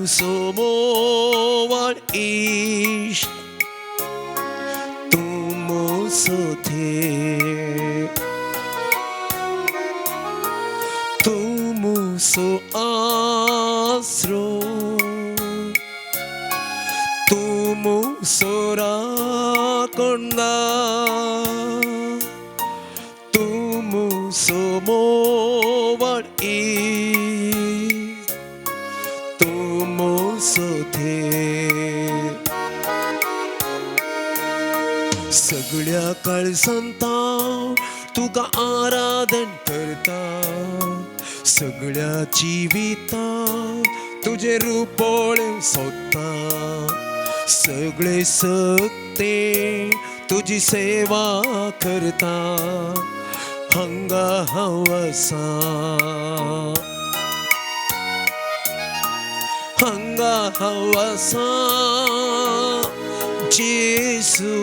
सोमोवाळ इश्ट तूं म्हजो देव तूं म्हजो आसरो तूं म्हजो राखणदार तूं म्हजो मोवाळ इश्ट तूं म्हजो देव सगळ्या काळजांत तुका आराधन करता सगळ्या जिवितांत तुजें रूप पळोवंक सोदता सगळे सक्ते तुजी सेवा करता हांगा हांव आसा हांगा हांव आसा जेजू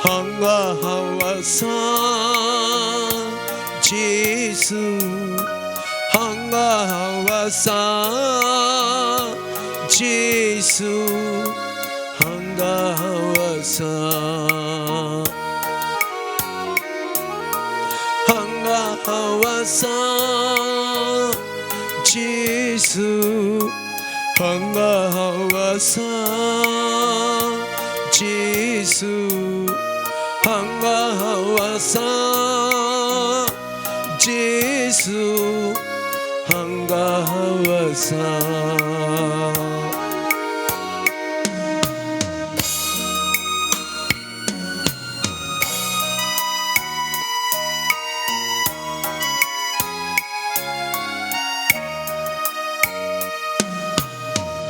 हांगा हांव आसा जेजू हांगा हांव आसा जेजू हांगा हांव आसा हांगा हांव आसा जेजू हांगा हांव आसा जेजू हांगा हांव आसा जेजू हांगा हांव आसा.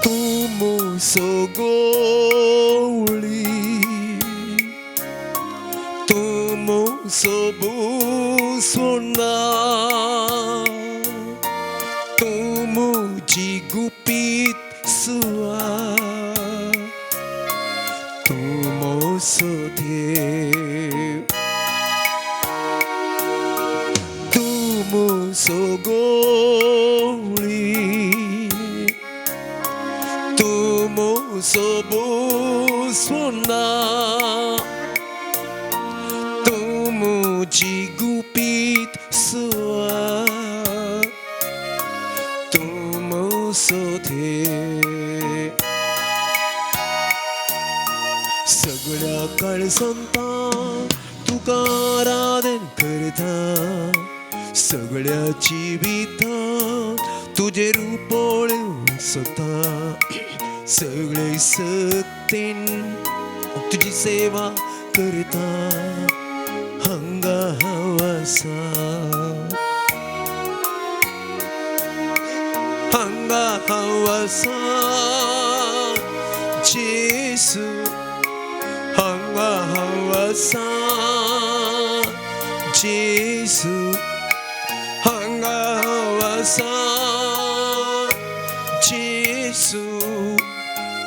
तूं म्हजो गोवळी तूं म्हजो भुसुंडार तूं म्हजी गुपीत सुवात तूं म्हजो देव तूं म्हजो गोवळी तूं म्हजो भुसुंडार तूं म्हजी गुपीत सुवात तूं म्हजो देव सगळ्या काळजांत तुका आराधन करता सगळ्या जिवितांत तुजें रूप पळोवंक सोदता सगळे सक्तीन तुजी सेवा करता हांगा हांव आसा हांगा हांव आसा जेजू हांगा हांव आसा जेजू हांगा हांव आसा जेजू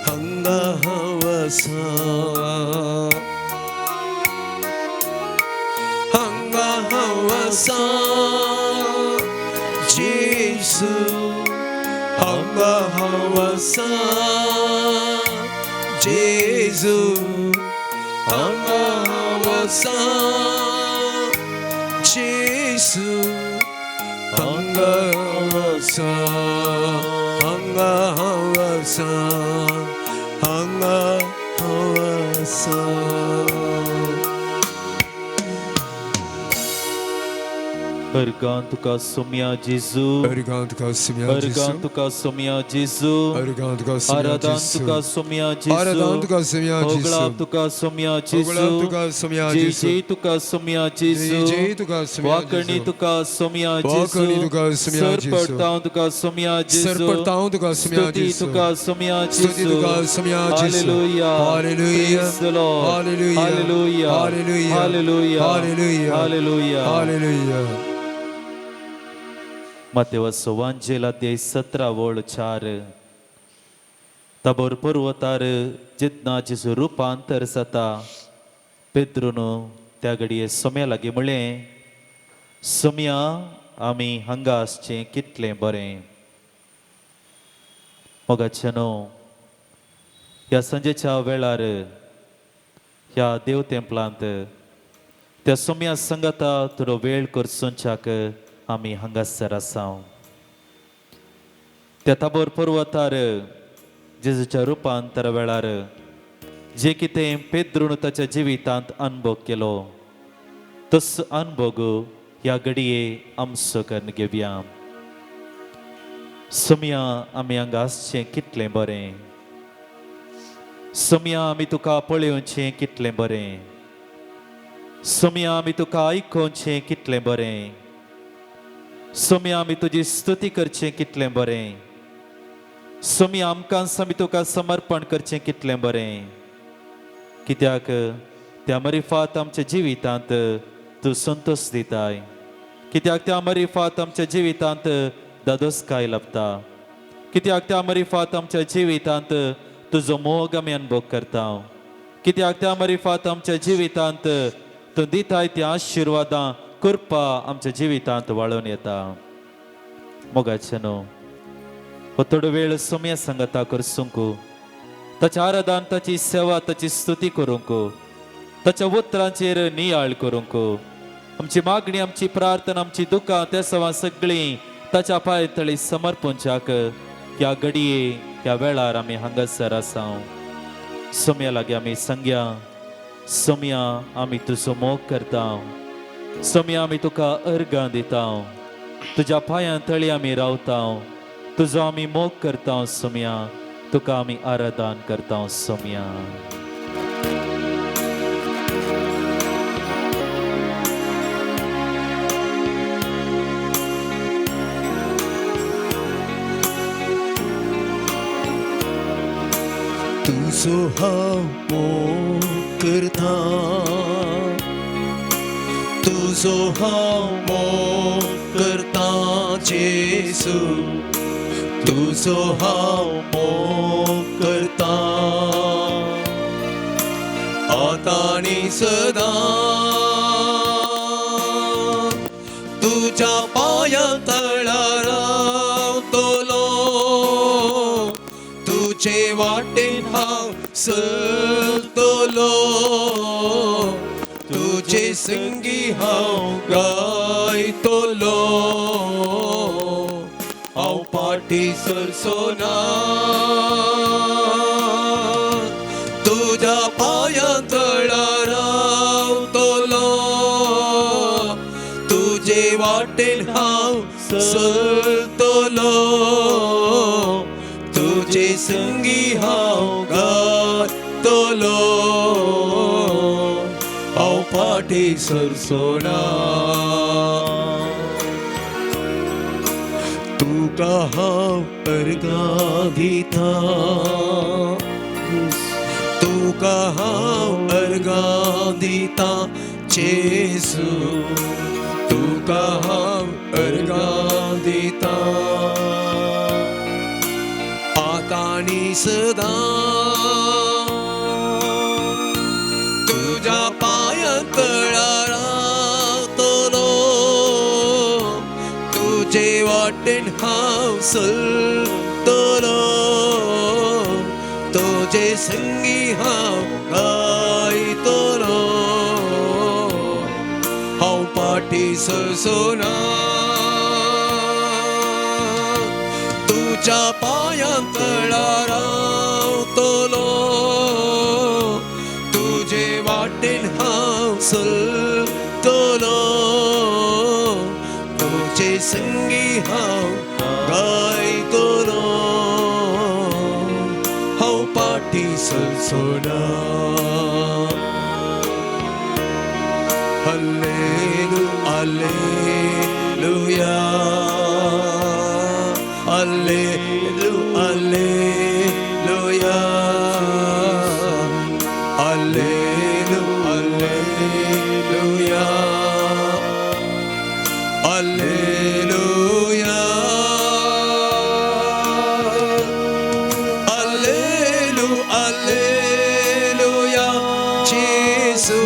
हांगा हांव आसा हांगा हांव आसा जेजू हांगा हांव आसा जेजू हांगा हांव आसा जेजू हांगा हांव आसा हांगा हांव आसा हांगा हांव आसा. अर्गां तुका सोम्या जेजू. अर्गां तुका सोम्या अर्गां जेजू. तुका सोम्या जेजू. अर्गां तुका सोम्या आराधन जेजू. तुका सोम्या जेजू. आराधन तुका सोम्या जेजू. होगळाप तुका सोम्या जेजू. होगळाप तुका सोम्या जय जेजू. जय तुका सोम्या जेजू. जय जय तुका सोम्या वाकणी जेजू. तुका सोम्या जेजू. वाकणी तुका सोम्या सर जेजू. पडताव तुका सोम्या जेजू. सर पडताव तुका सोम्या स्तुती जेजू. तुका सोम्या जेजू. स्तुती तुका सोम्या जेजू. Hallelujah. Hallelujah. Praise the Lord. Hallelujah. Hallelujah. Hallelujah. Hallelujah. Hallelujah. Hallelujah. Hallelujah. मातेवाचो वांजेल अध्याय 17 वळ 4. तबोर पर्वतार जेन्ना जेजू रुपांतर जाता पेद्रून त्या घडये सोम्या लागीं म्हणलें, सोम्या, आमी हांगा आसचें कितलें बरें. मोगाचे न्हू, ह्या सांजेच्या वेळार ह्या देव तेंपलांत त्या सोम्या संगता थोडो वेळ करसोनच्याक आमी हांगासर आसा. त्या ताबोर पर्वतार जेजूच्या रुपांतर वेळार जे कितें पेद्रून ताच्या जिवितांत अनुभव केलो तस अनुभव ह्या घडये आमचो करून घेवया. सोम्या आमी हांगा आसचें कितलें बरें, सोम्या आमी तुका पळोवचें कितलें बरें, सोम्या आमी तुका आयकोवचें कितलें बरें, सोम्या आमी तुजी स्तुती करचें कितलें बरें, सोम्या आमकां आमी तुका समर्पण करचें कितलें बरें. कित्याक त्या मरिफात आमच्या जिवितांत तूं संतोश दिताय, कित्याक त्या मरिफात आमच्या जिवितांत दादोसकाय लाबता, कित्याक त्या मरिफात आमच्या जिवितांत तुजो मोग आमी अनुभव करता, कित्याक त्या मरिफात आमच्या जिवितांत तूं दिताय त्या आशिर्वादां कृपा आमच्या जिवितांत वाळून येता. मोगाचे न्हू, हो थोडो वेळ सोम्या संगता करसूंक, ताच्या आराधन, ताची सेवा, ताची स्तुती करूंक, ताच्या उतरांचेर नियाळ करूंक, आमची मागणी, आमची प्रार्थना, आमची दुकां त्या सवा सगळीं ताच्या पांय तळी समर्पणच्याक ह्या घडये ह्या वेळार आमी हांगासर आसा. सोम्या लागीं आमी सांगया, सोम्या आमी तुजो मोग करता, सोम्या आमी तुका अर्गां दिता, तुज्या पांयां तळी आमी रावता, तुजो आमी मोग करता सोम्या, तुका आमी आराधन करता सोम्या. तुजो हांव मोग करता, तुजो हांव मोग करता जेसू, तुजो हांव मोग करता आतां आनी सदां. तुज्या पांयां तळा रावतलो, तुजे वाटेन हांव चलतलो, तुजे संगी हांव गायतलो, हांव फाटीं सरचो ना. तुज्या पांयां तळा रावतलो, तुजे वाटेन हांव चलतलो, तुजे संगी हांव गायतलो, हांव फाटीं सरचो ना. तुका हांव अर्गां दिता, तुका हांव अर्गां दिता जेसू, तुका हांव अर्गां दिता आतां आनी सदां. तुज्या पांयां तळा रावतलो, तुजे वाटेन हांव चलतलो, तुजे संगी हांव गायतलो, हांव फाटीं सरचो ना. तुज्या पांयां तळा रावतलो, तुजे वाटेन हांव चलतलो, तुजे संगी हांव गायतलो, हांव फाटीं सरचो ना. हल्लेलू hallelujah, hallelujah hallelujah, hallelujah hallelujah, hallelujah, hallelujah hallelujah जेसू,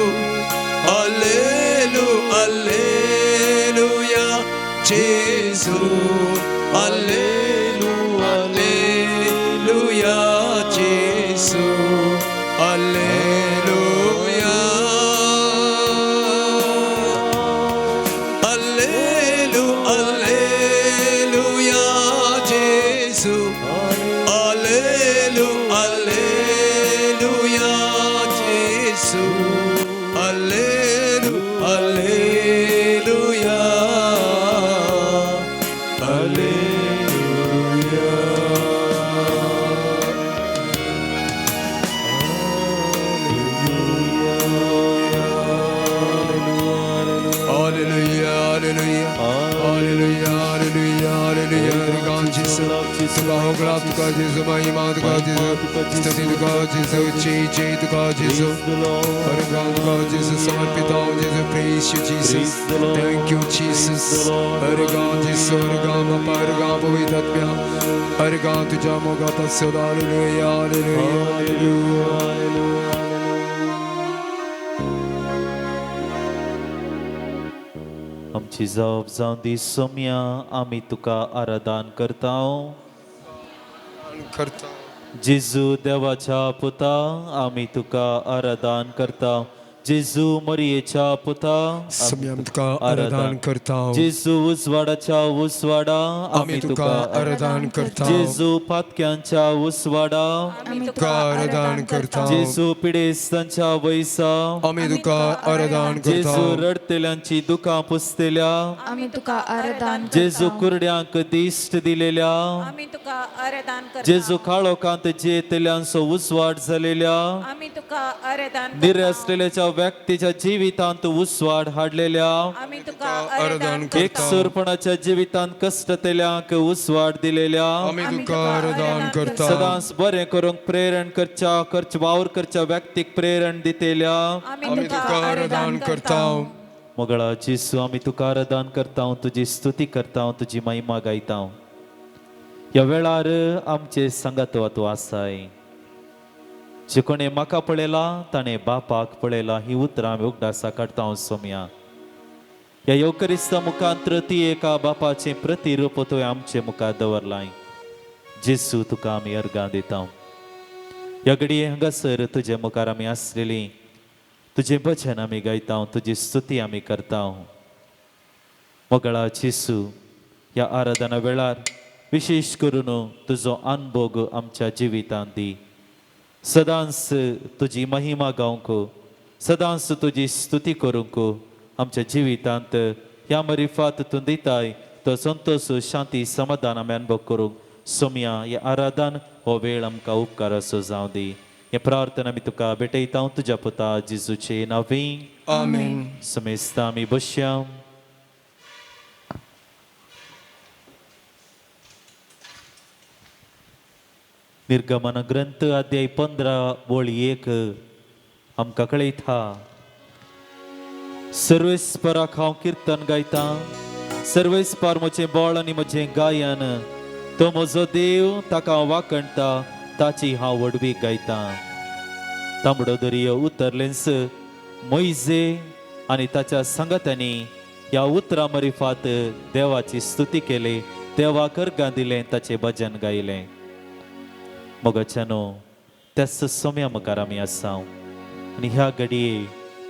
hallelujah hallelujah जेसू, hallelujah तुका होगळाप तुका जेजू, महिमा तुका जेजू, स्तुती तुका जेजू, जय जय तुका जेजू, हर तुका जेजू, समर्पित हांव जेजू. Praise you Jesus, thank you Jesus. हर गांव जेजू, हर गांव बापा, हर गांव पवित्र आत्म्या, हर गांव तुझ्या मोगात सदा. Hallelujah, hallelujah, hallelujah. आमची जबाब जावन दी सोम्या, आमी तुका आराधन करता. करता. जेजू देवाच्या पुता, आमी तुका आराधन करता. जेजू मरियेच्या पुता, सोम्या, आमी तुका आराधन करता. जेजू उजवाडाच्या उजवाडा, आमी तुका आराधन करता. जेजू पातक्यांच्या उजवाडा, आमी तुका आराधन करता. जेजू पिडेस्तांच्या वैसा, आमी तुका आराधन करता. जेजू रडतेल्यांची दुकां पुसतेल्या, आमी तुका आराधन. जेजू कुरड्यांक दिश्ट दिलेल्या, आमी तुका आराधन करता. जेजू काळोखांत जियेतल्यांचो उजवाड जालेल्या, आमी तुका आराधन. निरसलेल्याच्या व्यक्तीच्या जिवितांत उजवाड हाडलेल्या, आमी तुका आराधन आराधन. करता. एकसूरपणाच्या जिवितांत कष्टतेल्यांक उजवाड दिलेल्या, आमी तुका आराधन करता. सदांच बरें करूंक प्रेरण करच्या करच वावर करच्या व्यक्तीक प्रेरण दितेल्या. आमी तुका आराधन करता. मोगळा जेसू, आमी तुका आराधन करता, तुजी स्तुती करता, तुजी महिमा गायता. ह्या वेळार आमचे सांगात तूं आसाय. जे कोणें म्हाका पळयला ताणें बापाक पळयला, ही उतरां आमी उगडासा काडटा सोमया. ह्या येवकरिस्ता मुखांत्र ती एका बापाचें प्रतिरूप तुवें आमचे मुखार दवरलाय. जेसू, तुका आमी अर्गां दिता. ह्या घडये हांगासर तुजे मुखार आमी आसलेली, तुजें भजन आमी गायता, तुजी स्तुती आमी करता. मोगळा जेसू, ह्या आराधना वेळार विशेश करून तुजो अनभोग आमच्या जिवितांत दी. सदांच तुजी महिमा गावंक, सदांच तुजी स्तुती करूंक आमच्या जिवितांत ह्या मरिफात तूं दिताय तो संतोश, शांती, समाधान आमी अनुभव करूंक सोमया, हे आराधन हो वेळ आमकां उपकाराचो जावं दी. हे प्रार्थना आमी तुका भेटयता तुज्या पुता जेजूचे नांवी. आमेन. समेस्ता आमी बसया. निर्गमन ग्रंथ अध्याय 15 वळी 1 आमकां कळयता, सर्वेस्पराक हांव किर्तन गायता, सर्वेस्पर म्हजें बळ आनी म्हजें गायन, तो म्हजो देव, ताका हांव वाखणटा, ताची हांव व्हडवीक गायता. तांबडो दर्यो उतरलेंच मोयजे आनी ताच्या सांगात्यांनी ह्या उतरां मरिफात देवाची स्तुती केली, देवाक अर्गां दिलें, ताचें भजन गायलें. मोगाच्यानो, त्याच सोम्या मुखार आमी आसा आनी ह्या घडये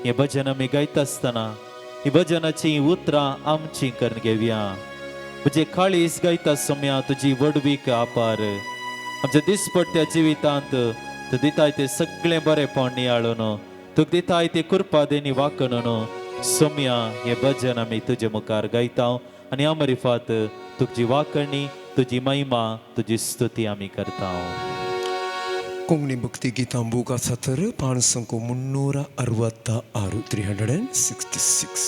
हें भजन आमी गायता आसतना ही भजनाची उतरां आमची करून घेवया. म्हजे काळीज गायता सोम्या तुजी व्हडवीक आपार. आमच्या दिसपट्ट्या जिवितांत तूं दिताय ते सगळें बरेंपण नियाळून, तुका दिताय ते कृपा देनी वाकणून सोम्या, हें भजन आमी तुजे मुखार गायता आनी अमरिफात तुजी वाकणी, तुजी महिमा, तुजी स्तुती आमी करता. कोंकणी भक्ती गीतां बूक आसा तर पान संको 366, 366.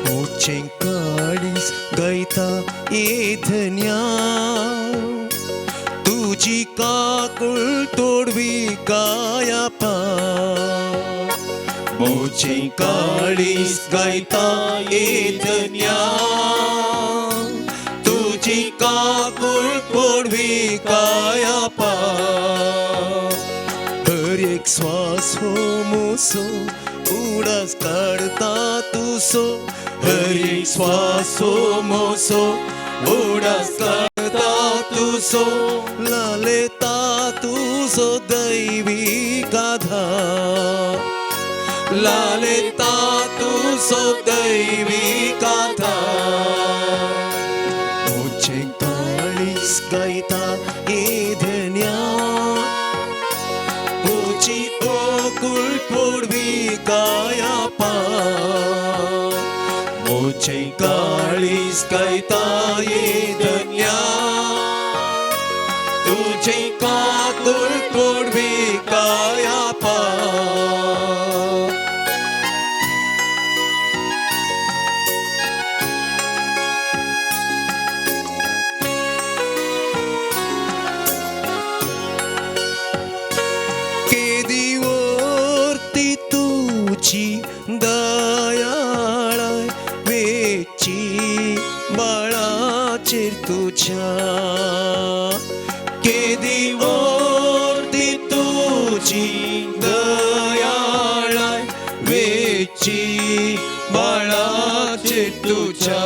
मोचें काळीज गायता ए धन्या, तुजी काकूळ तोडवी काया पा. मोचे काळीज गायता ए धन्या, तुजी काकूळ तोडवी काया पा. हर एक श्वास हो मोसो उडास काडता तुसो, हर एक श्वास हो मोसो उडास काडता तुसो, लालेता तुजो दैवी आधार, लालेता तुजो दैवी आधार. मोचे काळीज गायता ए धन्या, तुजी ओकुळ पोडवी काया पा. मोचे काळीज गायता ए धन्या. तुझी काकूळ पोडवी काया पा. केदी ओर्ती तुझी दयाळाय वेची बाळाचेर तुझ्या. केदी ओर्ती तुझी दयाळाय वेची बाळाचेर तुझ्या.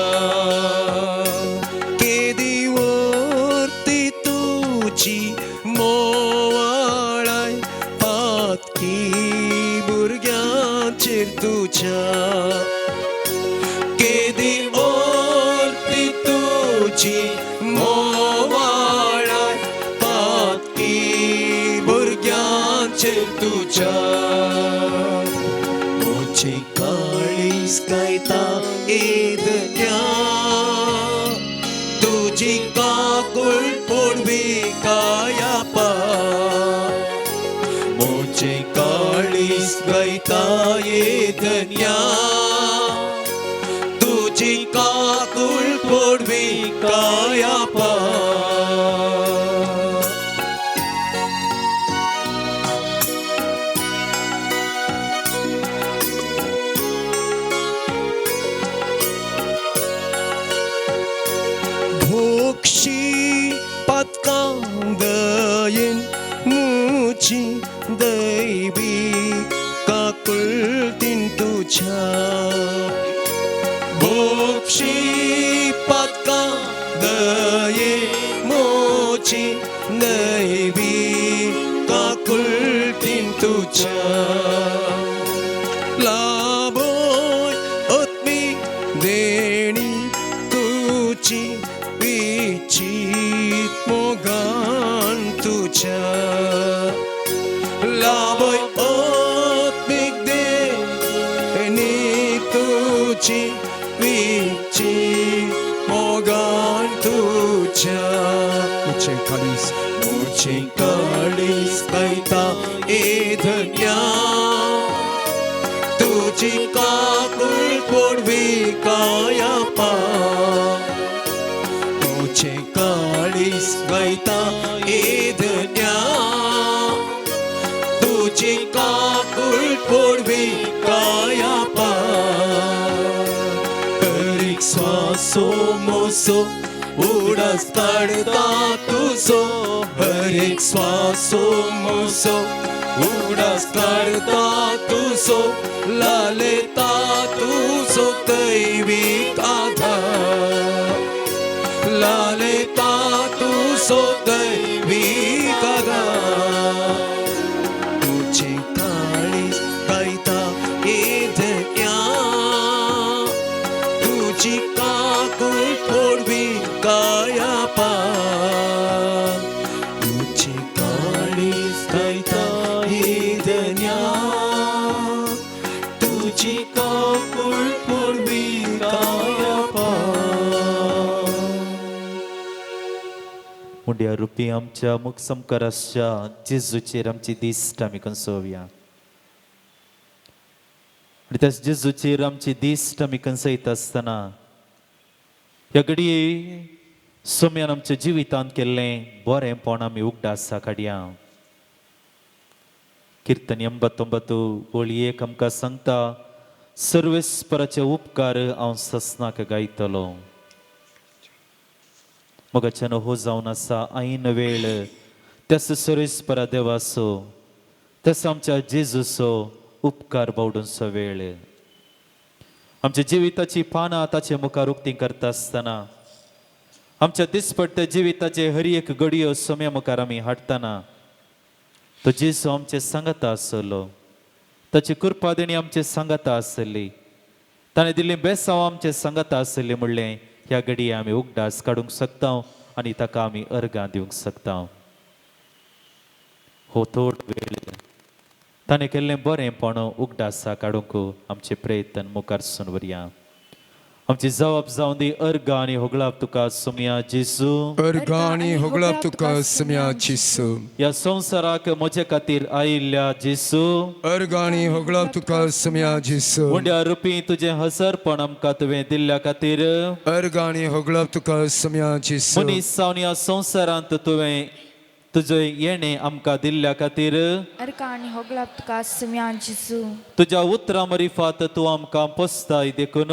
केदी ओर्ती तुझी मोवाळाय पातकी भुरग्यांचेर तुझ्या. केदी ओर्ती तुझी मोवाळाय पातकी भुरग्यांचेर तुझ्या. म्हजी काळीज गायता येदन्या तुझी काकूळ पोडवी काया पा. म्हजे काळीज गायता येदन्या तुझी काकूळ पोडवी काया पा. भोगशी पातकां दयेन मुची दैवी काकुळतीन तुझ्या. भोगशी पातकां दयेन मुची दैवी काकुळतीन तुझ्या. लाभोय आत्मी देणी तुझी विचीत मोगान तुझ्या. लाभोय आत्मीक देणी तुझी विचीत मोगान तुझ्या. मुझे काळीज गायता येधन्या तुझी काकूळ पोडवी काया पा. तुझे काळीज गायता येधन्या तुझी काकूळ पोडवी काया पा. हरीक श्वासो मोसो उडास काडता तुजो. हरेक श्वासो मोसो उडास काडता तुजो. लालेता तुजो दैवीक आधार. लालेता तुजो दैवीक आधार. तुझे काळीज गायता येधन्या तुझी काकूळ पोडवी काया पा. तुझे काळीज गायता येधन्या तुझी काकूळ पोडवी काया पा. मुंड्या रुपी आमच्या मुखसमकाराच्या जेजूचेर आमची दिश्ट आमी कंसोवया. आनी त्या जेजूचेर आमची दिश्ट आमी कंसयत आसतना ह्या घडये सोम्यान आमच्या जिवितांत केल्लें बरेंपण आमी उगडासा काडया. किर्तन 89 वळी 1 आमकां सांगता, सर्वेस्पराचे उपकार हांव ससनाक गायतलो. मोगाच्यान हो जावन आसा ऐन वेळ त्यास सर्वेस्परा देवाचो तसो आमच्या जेजूचो उपकार बावडूनचो वेळ. आमच्या जिविताची पानां ताचे मुखार उक्ती करता आसतना आमच्या दिसपट्ट्या जिविताचे हर एक घडयो सोम्या मुखार आमी हाडटना तो जेजू आमचे सांगाता आसलो. ताची कृपा देणी आमचे सांगाता आसली. ताणें दिल्ली बेसांव आमचे सांगाता आसली म्हणलें ह्या घडये आमी उगडास काडूंक शकता आनी ताका आमी अर्गां दिवंक शकता. हो थोडो वेळ ताणें केल्लें बरेंपण उगडासा काडूंक आमचे प्रयत्न मुखार सून व्हरया. आमची जबाब जावन दी अर्गां आनी होगळाप तुका सोमया जेजू. अर्गां आनी होगळाप तुका सोम्या जेजू. ह्या संवसाराक म्हजे खातीर आयिल्ल्या जेजू. अर्गां आनी होगळाप तुका सोम्या जेजू. उंड्या रुपी तुजें हसरपण आमकां तुवें दिल्ल्या खातीर. अर्गां आनी होगळाप तुका सोम्या जेजू. मनीस जावन ह्या संवसारांत तुवें तुजें येणें आमकां दिल्ल्या खातीर. अर्गां आनी होगळाप तुका सोम्या जेजू. तुज्या उतरां मरिफात तूं आमकां पोसताय देखून.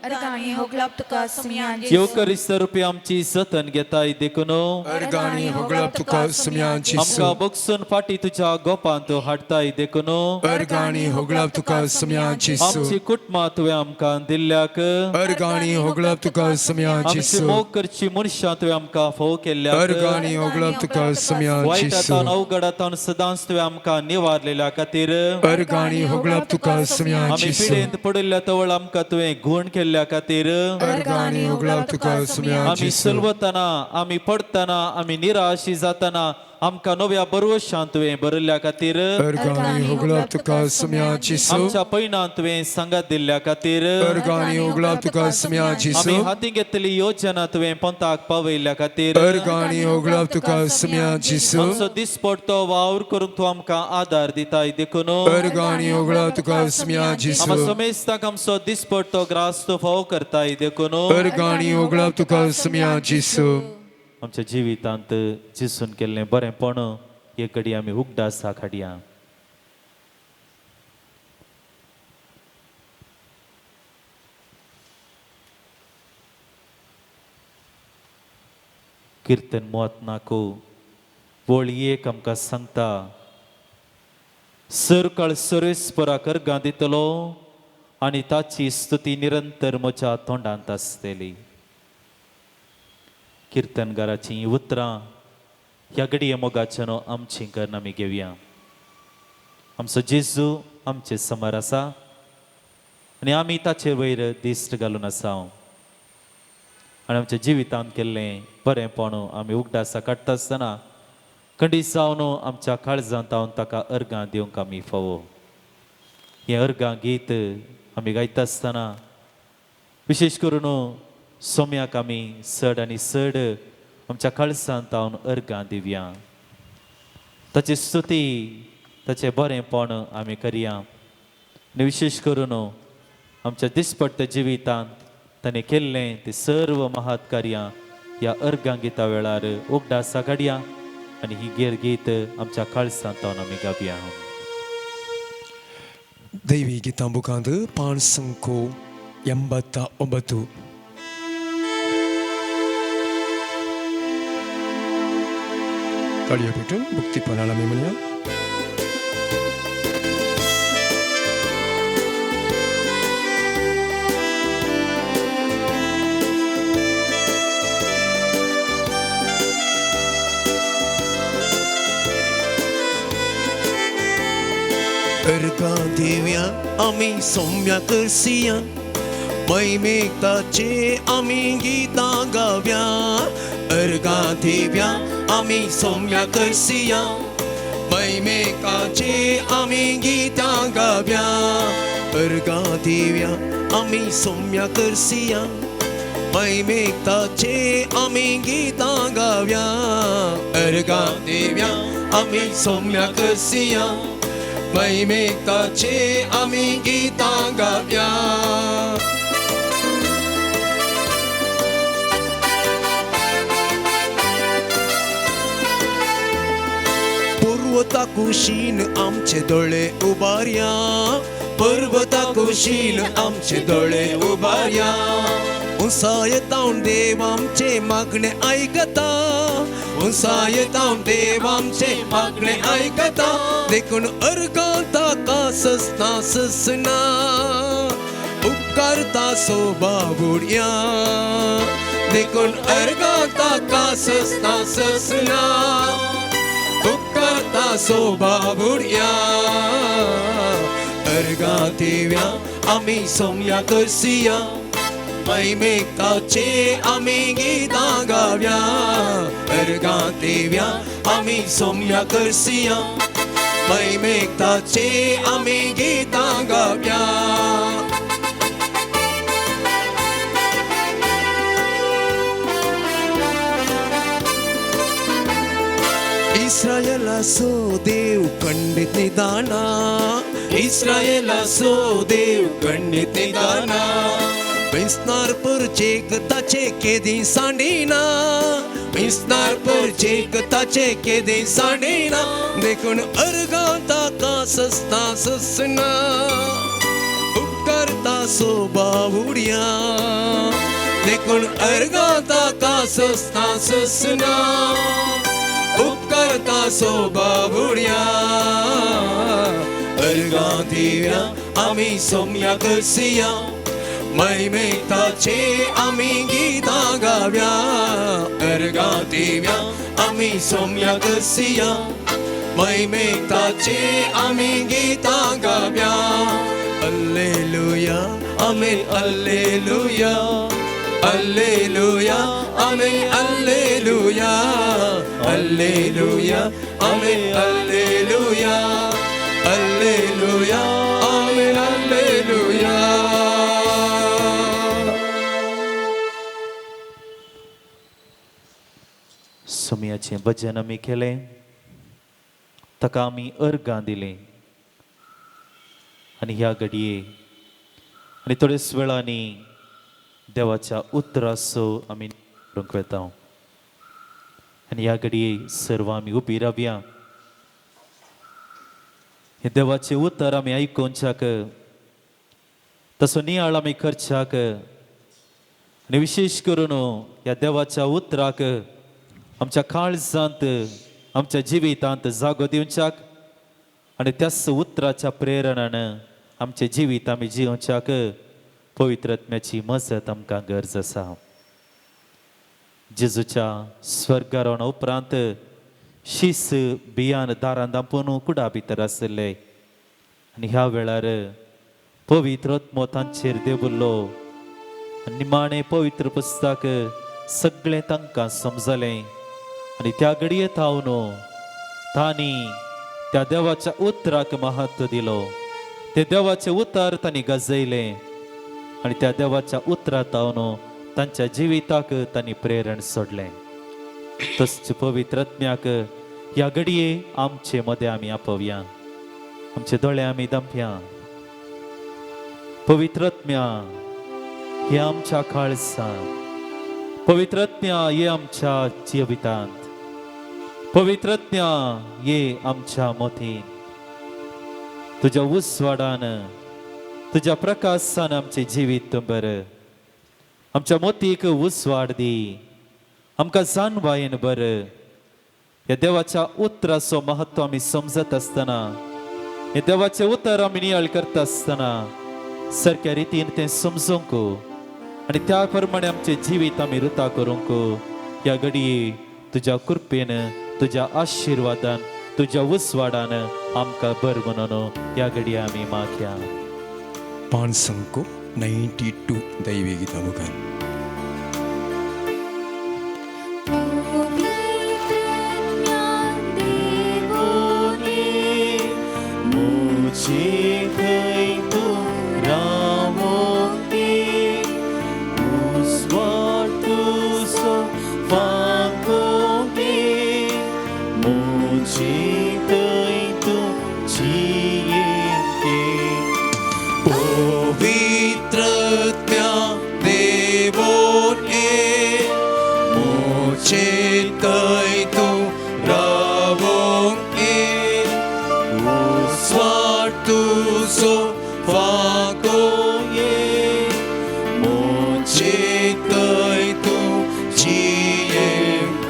अर्गां आनी होगळाप तुका सोम्या जेजू. येवकरिस्त रुपी आमची जतन घेताय देखून. अर्गां आनी होगळाप तुका सोम्या जेजू. आमकां बगसून फाटी तुज्या गोपांत हाडताय देखून. अर्गां आनी होगळाप तुका सोम्या जेजू. आमची कुटुंबां तुवें आमकां दिल्ल्याक. अर्गां आनी होगळाप तुका सोम्या आमची जेजू. मोग करची मनशां तुवें आमकां फोव केल्ल्याक. अर्गां आनी होगळाप तुका सोम्या जेजू. वायटांतावन अवघडांतावन सदांच तुवें आमकां निवारलेल्या खातीर. अर्गां आनी होगळाप तुका सोम्या आमी जेजू. पिडेंत पडिल्ल्या तवळ आमकां तुवें गुण केल्ल्या खातीर. अर्गां आनी होगळाप तुका सोम्या आमी जेजू. सलवतना, आमी पडटना, आमी निराशी जातना आमकां नव्या बरवशान तुवें भरिल्ल्या खातीर. अर्गां आनी होगळाप तुका सोम्या जेजू. आमच्या पयणांत तुवें सांगात दिल्ल्या खातीर. अर्गां आनी होगळाप तुका सोम्या आमी जेजू. हाती घेतली योजना तुवें पंथाक पावयल्ल्या खातीर. अर्गां आनी होगळाप तुका सोम्या जेजू. आमचो दिसपडतो वावर करूंक तूं आमकां आदार दिताय देखून. अर्गां आनी होगळाप तुका सोम्या जेजू. आमकां समेस्ताक आमचो दिसपडतो ग्रास तूं फावो करताय देखून. अर्गां आनी होगळाप तुका सोम्या जेजू. आमच्या जिवितांत जिसून केल्लें बरेंपण हे घडी आमी उगडासाक हाडया. किर्तन मोत नाको वळ एक आमकां सांगता, सरकाळ सर्वेस्पराक अर्गां दितलो आनी ताची स्तुती निरंतर म्हज्या तोंडांत आसतली. किर्तनगाराचीं हीं उतरां ह्या घडये मोगाच्यान आमचीं करून आमी घेवया. आमचो जेजू आमचे समर आसा आनी आमी ताचे वयर दिश्ट घालून आसा आनी आमच्या जिवितांत केल्लें बरेंपण आमी उगडासा काडटा आसतना खंडीत जावन आमच्या काळजांत हांव ताका अर्गां दिवंक आमी फावो. हें अर्गां गीत आमी गायता आसतना विशेश करून सोम्याक आमी चड आनी चड आमच्या काळजांत हांव अर्गां दिवया. ताची स्तुती, ताचें बरेंपण आमी करया आनी विशेश करून आमच्या दिसपट्ट्या जिवितांत ताणें केल्लें तें सर्व महात कार्यां ह्या अर्गां गिता वेळार उगडासा काडया आनी ही गेर गीत आमच्या काळजांत आमी गावया. दैवी गीतां बुकांत 589. ताळयो पेटून भक्तीपणान आमी म्हणया. अर्गां दिव्या आमी सौम्या करसिया, महिमेक ताचे आमी गितां गाव्या. अर्गां दिव्या आमी सौम्या करसिया, महिमेक ताचे आमी गितां गाव्या. अर्गां दिव्या आमी सौम्या करसिया, महिमेक ताचे आमी गितां गाव्या. अर्गां दिव्या आमी सौम्या करसिया, महिमेक ताचे आमी गितां गाव्या. पर्वता कुशीन आमचे दोळे उबारया, पर्वता कुशीन आमचे दोळे उबारया. उंचायेतावन देव आमचे मागणे आयकता, उंचायेतावन देव आमचे मागणे आयकता. देखून अर्गां ताका ससना ससना, उपकारता सोबा बुडया. देखून अर्गां ताका ससना ससना, उपकारता सोबा बुडया. अर्गां दिव्या आमी सौम्या करसिया, महिमेक ताचे आमी गितां गाव्या. अर्गां दिव्या आमी सौम्या करसिया, महिमेक ताचे आमी गितां गाव्या. इस्रायलाचो देव खंडीत निदाना, इस्रायलाचो देव खंडीत निदाना. बेसनार परचेक ताचे केदी सांडिना, बेसनार परचेक ताचे केदी सांडिना. देखून अर्गां ताका सस्ता ससना, उपकारता सोबा उडया. देखून अर्गां ताका सस्ता ससना, उपकारता सोबा उडया. अर्गां दिव्या आमी सोम्या करसिया, महिमेक ताचे आमी गीतां गाव्या. अर्गां दिव्या आमी सोम्या करसिया, महिमेक ताचे आमी गीतां गाव्या. Alleluia, amen, alleluia, alleluia, amen, alleluia, alleluia, amen, alleluia, alleluia, amen, alleluia. सोम्याचें भजन आमी केलें, ताका आमी अर्गां दिलीं आनी ह्या घडये आनी थोड्याच वेळांनी देवाच्या उतराचो आमी करूंक वता. आनी ह्या घडये सर्व आमी उबी रावया. हे देवाचें उतर आमी आयकुच्याक, तसो नियाळ आमी करच्याक आनी विशेश करून ह्या देवाच्या उतराक आमच्या काळजांत, आमच्या जिवितांत जागो दिवच्याक आनी त्याच उतराच्या प्रेरणान आमचें जिवीत आमी जिवच्याक पवित्र आत्म्याची मजत आमकां गरज आसा. जेजूच्या स्वर्गारोहणा उपरांत शीस बियान दारान दांपून कुडा भितर आशिल्ले आनी ह्या वेळार पवित्र आत्मो तांचेर देंविल्लो. निमाणें पवित्र पुस्तक सगळें तांकां समजलें आनी त्या घडये थावन तांणी त्या देवाच्या उतराक महत्व दिलो. ते देवाचें उतर तांणी गाजयलें आनी त्या देवाच्या उतरा थावन तांच्या जिविताक तांणी प्रेरण सोडलें. तसच पवित्र आत्म्याक ह्या घडये आमचे मदें आमी आपोवया. आमचे दोळे आमी दमया. पवित्र आत्म्या हे आमच्या काळजांत, पवित्र आत्म्या हे आमच्या जिवितांत, पवित्र आत्म्या ये आमच्या मतीन. तुज्या उजवाडान, तुज्या प्रकाशान आमचें जिवीत बर. आमच्या मोतीक उजवाड दी, आमकां जाणवायेन बर. ह्या देवाच्या उतराचो महत्व आमी समजत आसतना, हे देवाचें उतर आमी नियाळ करता आसतना सारक्या रितीन तें समजूंक आनी त्या प्रमाणे आमचें जिवीत आमी रुता करूंक ह्या घडये तुज्या कृपेन, तुज्या आशिर्वादान, तुज्या उजवाडान आमकां बर म्हणून ह्या घडये आमी मागया. पांच अंको 92 दैवी गीता मुखार. मुझे थंय तूं रावोंक उजवाड तुजो फांकोंक, मुझे थंय तूं जियेंक. पवित्र आत्म्या देवोन ये, मुझे थंय तूं रावोंक ये, उजवाड तुजो फांकोंक ये, मुझे थंय तूं जियेंक.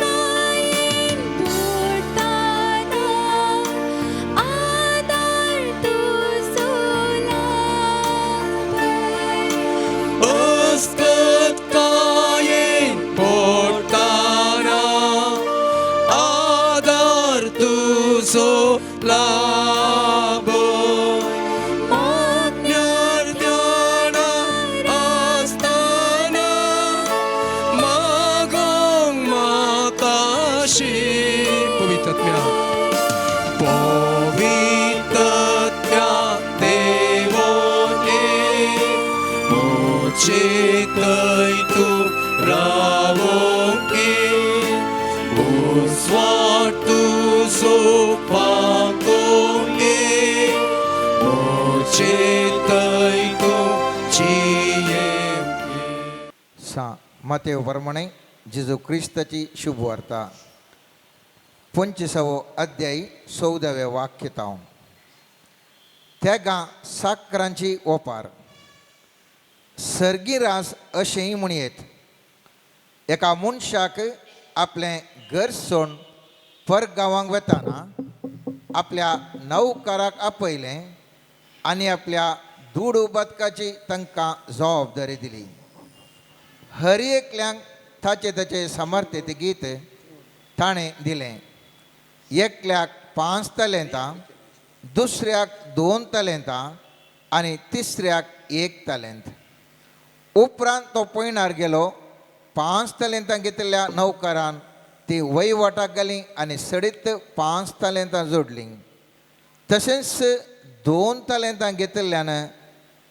आस्ततायेन पोडटाना आदार तुजो लाभय. अस्कतकायेन पोडटाना आदार तुजो लाभय. मागण्यार ध्यानार आसतना मागोंक म्हाका पवित्र आत्म्या, पवित्र आत्म्या देवोन ये, मुझे थंय तूं रावोंक ये, उजवाड तुजो पाकोये म्हजे थंय तूं जिये. सा मातेव प्रमाणे जेजू क्रिस्ताची शुभवार्ता 25वो अध्यायी 14व्या वाक्य तावन. तेगा साकरांची ओपार. सर्गी रास अशेंय म्हणयेत, एका मनशाक आपलें घर सोडून परगांवांक वतना आपल्या नवकाराक आपयलें आनी आपल्या दुडू बदकाची तांकां जबाबदारी दिली. हर एकल्यांक ताचे ताचे समर्थ्य गीत ताणें दिलें. एकल्याक 5 तालेंतां, दुसऱ्याक 2 तालेंतां आनी तिसऱ्याक 1 तालेंत. उपरांत तो पयणार गेलो. 5 तालेंतां घेतिल्ल्या नौकरान ती वयवाटाक घाली आनी सडीत 5 तालेंतां जोडलीं. तशेंच 2 तालेंतां घेतिल्ल्यान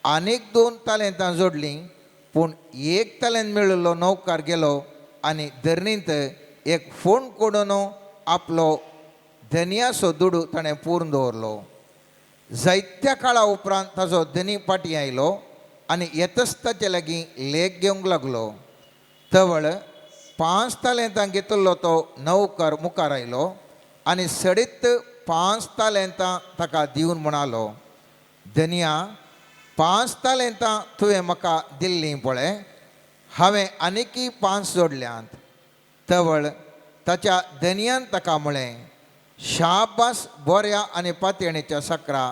आनीक 2 तालेंतां जोडलीं. पूण 1 तालेंत मेळिल्लो नौकार गेलो आनी धरणींत एक फोण कोडून आपलो धनयाचो दुडू ताणें पुरून दवरलो. जायत्या काळा उपरांत ताजो धनी फाटीं आयलो आनी येतच ताचे लागीं लेख घेवंक लागलो. तवळ 5 तालेंतां घेतिल्लो तो नौकर मुखार आयलो आनी सडीत 5 तालेंतां ताका दिवन म्हणालो, धनया, 5 तालेंतां तुवें म्हाका दिल्लीं पळय, हांवें आनीकय 5 जोडल्यांत. तवळ ताच्या धनयान ताका म्हळें, शाबास बऱ्या आनी पातयेणेच्या सकरा,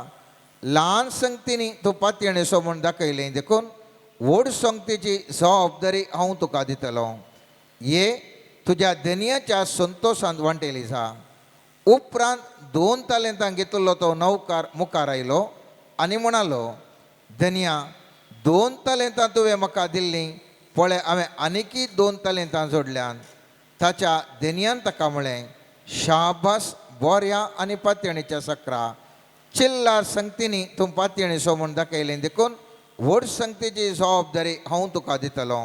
ल्हान संगतींनी तूं पातयेणेचो म्हूण दाखयलें देखून व्हड संगतीची जबाबदारी हांव तुका दितलो. ये तुज्या धनयाच्या संतोशांत वांटेली जा. उपरांत 2 तालेंतां घेतिल्लो तो नौकार मुखार आयलो आनी म्हणालो, धनया, 2 तालेंतां तुवें म्हाका दिल्लीं पळय, हांवें आनीकय 2 तालेंतां जोडल्यांत. ताच्या धनयान ताका म्हळें, शाबास बऱ्या आनी पातयेणेच्या सकरा, चिल्लार संगतींनी तूं पातयेणेचो म्हूण दाखयलें देखून व्हड संगतीची जबाबदारी हांव तुका दितलो.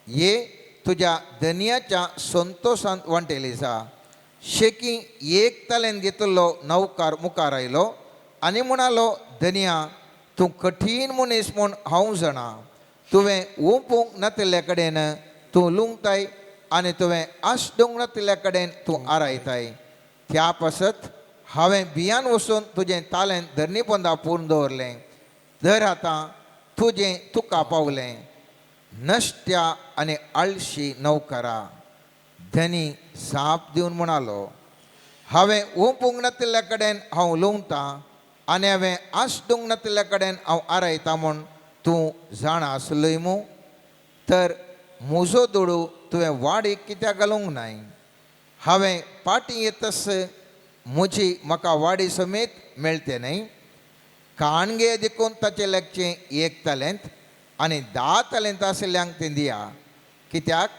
ये तुज्या धनयाच्या संतोशांत वांटेली जा. शेकी 1 तालेंत घेतिल्लो नौकार मुखार आयलो आनी म्हणालो, धनया, तूं कठीण मनीस म्हूण हांव जाणा. तुवें ओंपूंक नातिल्ल्या कडेन तूं लुंगताय आनी तुवें आसडूंक नातिल्ल्या कडेन तूं आरायताय. त्या पासत हांवें बियान वचून तुजें तालेंत धरणी पोंदा पुरून दवरलें. दर आतां तुजें तुका पावलें. नश्ट्या आनी आळशी नौकरा, धनी साप दिवन म्हणालो, हांवें ओंपूंक नातिल्ल्या कडेन हांव लुंगतां आनी हांवें आसडूंक नातिल्ल्या कडेन हांव आरायतां म्हूण तूं जाणा आसलोय मू? तर म्हजो दुडू तुवें वाडीक कित्याक घालूंक नाय? हांवें फाटीं येतस म्हजी म्हाका वाडी समेत मेळटे न्हय? काणगे देखून ताचें लागचें 1 तालेंत आनी 10 तालेंत आशिल्ल्यांक तें दिया. कित्याक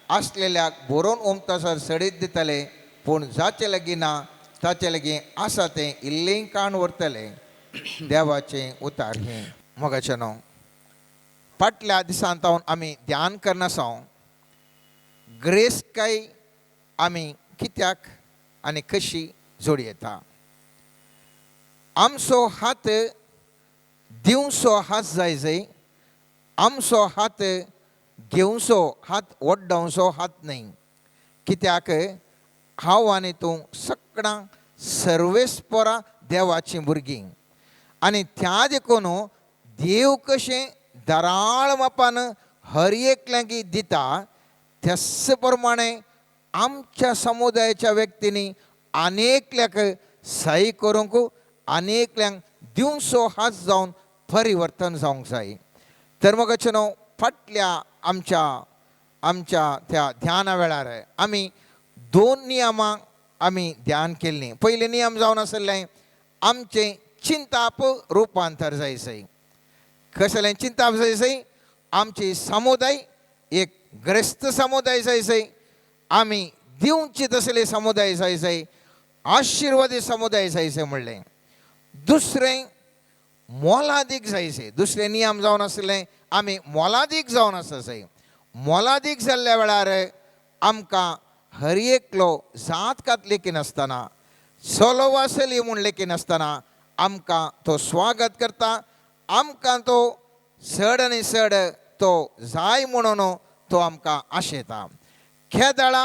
आसलेल्याक बरोवन ओमतासर सडीत दितले, पूण जाचे लागीं ना ताचे लागीं आसा तें इल्लें काण व्हरतलें. देवाचें उतार हें. मोगाचें न्हू, फाटल्या दिसान तावन आमी ध्यान करनासांव ग्रेसकाय आमी कित्याक आनी कशी जोडयेता. आमचो हात दिवचो हात जाय जाय, आमचो हात घेवचो हात वड्डावचो हात न्हय. कित्याक हांव आनी तूं सगळां सर्वेस्परां देवाचीं भुरगीं आनी त्या देखून देव कशें दराळ मापान हर एकल्यांक दिता त्याच प्रमाणे आमच्या समुदायाच्या व्यक्तींनी अनेकल्याक सही करूंक अनेकल्यांक दिवचो हात जावन परिवर्तन जावंक जाय. तर मग न्हू, फाटल्या आमच्या आमच्या त्या ध्याना वेळार आमी 2 नियमां आमी ध्यान केल्लीं. पयले नियम जावन आसलें आमचें चिंताप रुपांतर जायसय. कसलें चिंताप जायसय? आमची समुदाय एक ग्रस्त समुदाय जायसय, आमी दिवचे तसले समुदाय जायसय, आशिर्वादी समुदाय जायसय म्हणलें. दुसरें मोलादीक जायसय. दुसरें नियम जावन आसलें आमी मोलादीक जावन आसा जाय. मोलादीक जाल्ल्या वेळार आमकां हर एकलो जात कात लेखिनासतना, चलो वा चली म्हूण लेखिनासतना आमकां तो स्वागत करता, आमकां तो चड आनी चड तो जाय म्हणून तो आमकां आशेता. केदाळा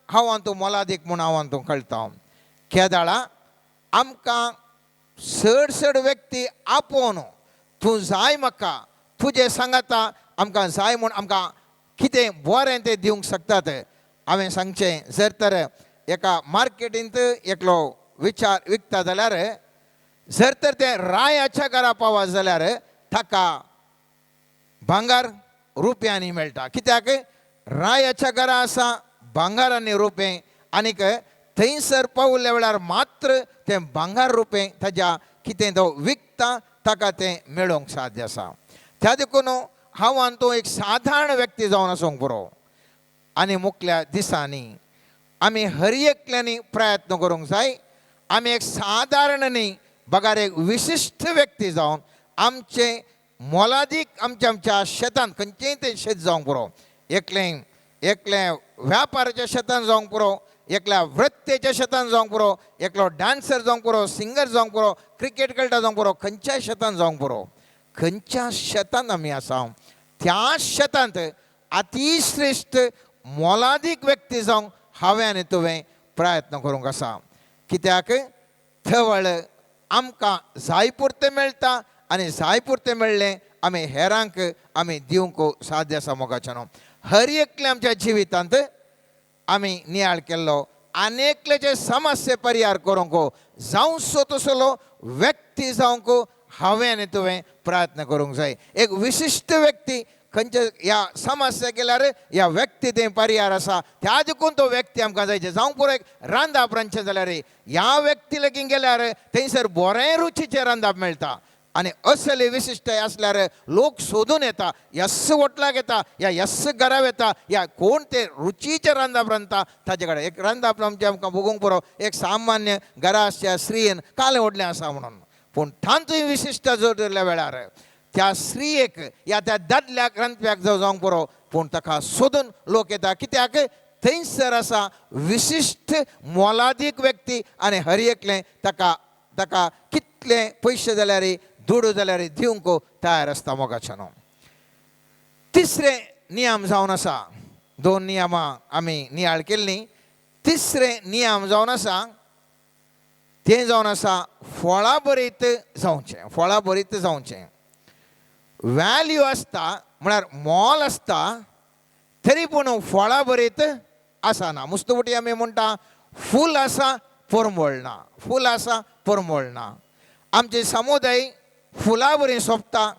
हांव तूं मोलादीक म्हूण हांव तूं कळटा. केदाळा आमकां चड चड व्यक्ती आपोवन तूं जाय म्हाका, तुजें सांगाता आमकां जाय म्हूण आमकां कितें बरें तें दिवंक शकतात. हांवें सांगचें, जर तर एका मार्केटींत एकलो विचार विकता जाल्यार, जर तर तें रायाच्या घरा पावत जाल्यार ताका भांगर रुपयांनी मेळटा. कित्याक रायाच्या घरा आसा भांगर आनी रुपें, आनीक थंयसर पावल्या वेळार मात्र तें भांगर रुपें ताज्या कितें तो विकता ताका तें मेळोवंक साध्य आसा. त्या देखून हांव आनी तूं एक सादारण व्यक्ती जावन आसूंक पुरो. आनी मुखल्या दिसांनी आमी हर एकल्यांनी प्रयत्न करूंक जाय, आमी एक सादारण न्ही बगार एक विशिश्ट व्यक्ती जावन आमचें मोलादीक आमच्या आमच्या शेतांत, खंयचेंय तें शेत जावंक पुरो, एकलें एकलें व्यापाराच्या शेतान जावंक पुरो, एकल्या वृत्तेच्या शेतान जावंक पुरो, एकलो डान्सर जावंक पुरो, सिंगर जावंक पुरो, क्रिकेट खेळटा जावंक पुरो, खंयच्याय शेतान जावंक पुरो, खंयच्या शेतान आमी आसा त्या शेतांत अतिश्रेश्ठ मोलादीक व्यक्ती जावंक हांवें आनी तुवें प्रयत्न करूंक आसा. कित्याक थवळ आमकां जाय पुरतें मेळटा आनी जाय पुरतें मेळ्ळें आमी हेरांक आमी दिवंक साध्य आसा. मोगाचें न्हू, हर एकले आमच्या जिवितांत आमी नियाळ केल्लो आनी एकल्याचे समस्ये परिहार करूंक जावचो तसलो व्यक्ती जावंक हांवें आनी तुवें प्रयत्न करूंक जाय. एक विशिश्ट व्यक्ती खंयच्या ह्या समस्या केल्यार ह्या व्यक्ती तें परिहार आसा, त्या देखून तो व्यक्ती आमकां जाय. जावंक पुरो एक रांदाप रांदचें जाल्यार ह्या व्यक्ती लागीं गेल्यार थंयसर बरें रुचीचें रांदाप मेळटा. आनी असले विशिश्ट आसल्यार लोक सोदून येता, यस्स वोटलाक येता, या यस्स घरा येता, या कोण ते रुचीचें रांदाप रांदता ताजे कडेन. एक रांदाप आमचें आमकां भोगूंक पुरो, एक सामान्य घरा आसच्या स्त्रियेन कालें व्हडलें आसा म्हणून, पूण तातूंय विशिश्ट जोडल्या वेळार त्या स्त्रियेक या त्या दादल्याक रांदप्याक जावंक पुरो, पूण ताका सोदून लोक येता. कित्याक थंयसर आसा विशिश्ट मोलादीक व्यक्ती आनी हर एकलें ताका ताका कितले पयशे जाल्यार दुडू जाल्यार दिवंक तयार आसता. मोगाचें न्हू, तिसरें नियम जावन आसा, दोन नियमां आमी नियाळ केल्लीं. तिसरें नियम जावन आसा तें जावन आसा फळां बरीत जावचें, फळां बरीत जावचें. वॅल्यू आसता म्हळ्यार मोल आसता तरी पूण फळां बरीत आसना. मुस्तुपटी आमी म्हणटा फूल आसा परमळ ना, फूल आसा परमळ ना. आमचे समुदाय फुलां बरी सोंपता.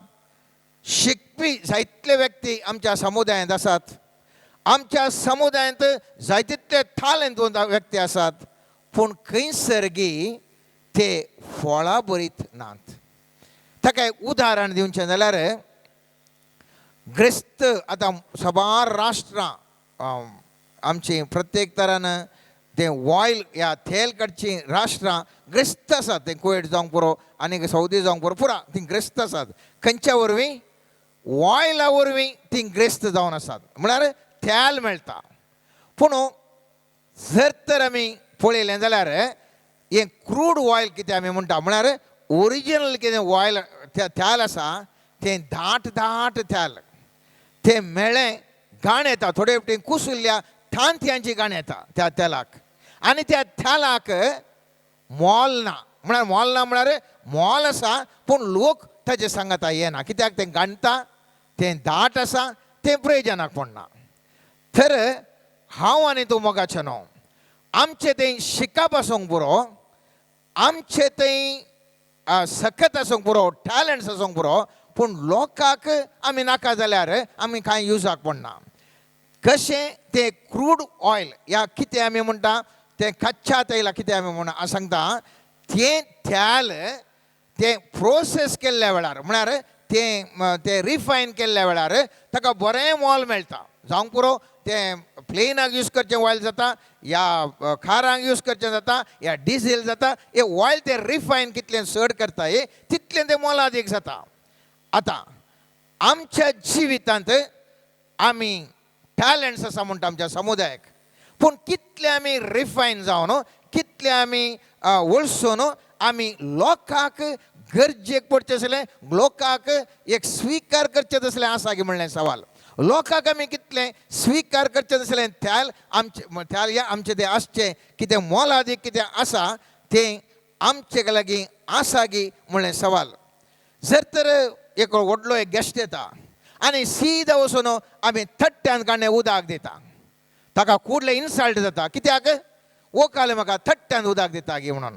शिकपी जायतले व्यक्ती आमच्या समुदायांत आसात, आमच्या समुदायांत जाय तितले थालेंत व्यक्ती आसात, पूण खंयसर गी ते फळां बरीत नात. ताका एक उदाहरण दिवचें जाल्यार ग्रेस्त आतां साबार राष्ट्रां आमची प्रत्येक तरान तें ऑयल ह्या तेल काडचीं राष्ट्रां ग्रेस्त आसात. तें कुवेट जावंक पुरो आनी सौदी जावंक पुरो, पुरा तीं ग्रेस्त आसात. खंयच्या वरवीं? ऑयला वरवीं तीं ग्रेस्त जावन आसात, म्हळ्यार तेल मेळटा. पूण जर तर आमी पळयलें जाल्यार हें क्रूड ऑयल कितें आमी म्हणटा, म्हळ्यार ओरिजिनल कितें ऑयल तेल आसा तें दाट दाट तेल, तें मेळ्ळें घाण येता, थोडे फावटी कुसुल्ल्या तांतयांची घाण येता त्या तेलाक, आनी त्या तेलाक मोल ना. म्हळ्यार मोल ना म्हळ्यार मोल आसा पूण लोक ताजे सांगाता येना, कित्याक तें गाणटा, तें दाट आसा, तें प्रयोजनाक पडना. तर हांव आनी तूं मोगाचें न्हू, आमचें तें शिकप आसूंक पुरो, आमचें थंय सकत आसूंक पुरो, टॅलंट्स आसूंक पुरो, पूण लोकांक आमी नाका जाल्यार आमी कांय युजाक पडना. कशें तें क्रूड ऑयल या कितें आमी म्हणटा तें कच्चा तेला कितें आमी म्हणा सांगता, तें तेल तें प्रोसेस केल्ल्या वेळार म्हळ्यार तें तें रिफायन केल्ल्या वेळार ताका बरें मोल मेळटा. जावंक पुरो तें प्लेनाक यूज करचें ऑयल जाता, या कारांक यूज करचें जाता, या डिझेल जाता. हें ऑयल तें रिफायन कितलें चड करता हे तितलें तें मोलादीक जाता. आतां आमच्या जिवितांत आमी टॅलंट्स आसा म्हणटा आमच्या समुदायाक, पूण कितले आमी रिफायन जावन, कितले आमी वळसून आमी लोकांक गरजेक पडचें आसलें, लोकांक एक स्विकार करचें तसलें आसा की म्हणलें सवाल. लोकांक आमी कितलें स्विकार करचें तसलें त्याल आमचें त्याल या आमचें तें आसचें कितें मोलादीक कितें आसा तें आमचे लागीं आसा की म्हणलें सवाल. जर तर एक व्हडलो एक गेस्ट येता आनी सीधा वचून आमी थट्ट्यान काडणे उदक दिता, ताका कुडलें इन्सल्ट जाता, कित्याक वोकाले म्हाका थट्ट्यान उदक दिता गी म्हणून.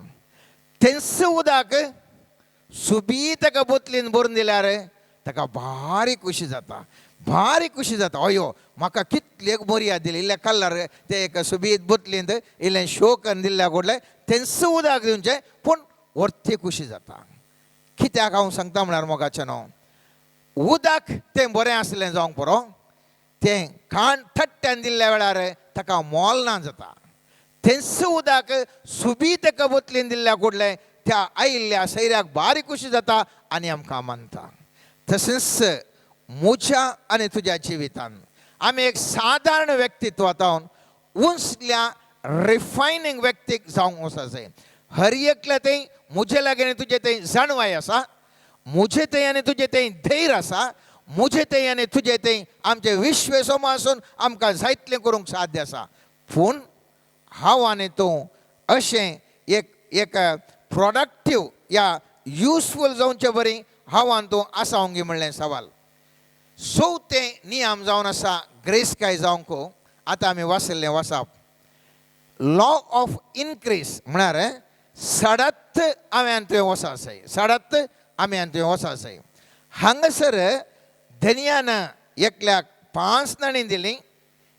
तेंच उदक सुबी ताका बोतलीन भरून दिल्यार ताका भारी खुशी जाता, भारी खुशी जाता. अयो म्हाका कितली एक मर्याद दिली, इल्लें कलर ते एक सुबीत बोतलींत इल्लें शो करून दिल्ल्या कुडलें तेंच उदक दिवचें, पूण वर्ती खुशी जाता. कित्याक हांव सांगता म्हळ्यार मोगाचें न्हू, उदक तें बरें आसलें जावंक पुरो, तें खाण थट्ट्यान दिल्ल्या वेळार ताका मोल ना जाता. तेंच उदक सुबीत एका बोतलीन दिल्ल्या कुडलें त्या आयिल्ल्या सैऱ्याक बारी खुशी जाता आनी आमकां मानता. तशेंच म्हज्या आनी तुज्या जिवितान आमी एक सादारण व्यक्तित्वांत उंचल्या रिफायनींग व्यक्तीक जावंक वचूंक जाय. हर एकल्या थंय म्हजे लागीं आनी तुजे थंय जाणवाय आसा, म्हजे थंय आनी तुजे थंय धैर्य आसा, म्हजे थंय आनी तुजे थंय आमचें विश्वेसम आसून आमकां जायतलें करूंक साध्य आसा. पूण हांव आनी तूं अशें एक एक प्रोडक्टीव या युजफूल जावचे बरी हांव आनी तूं आसा गी म्हणलें सवाल. चवथें नियम जावन आसा ग्रेसकाय जावंक. आतां आमी वाचिल्लें वाचप लॉ ऑफ इनक्रीज म्हळ्यार सडत हांवें आनी तुवें वचूंक जाय, सडत आमी आनी तुवें वचूंक जाय. हांगासर धनयान एकल्याक 5 नाणीं दिलीं,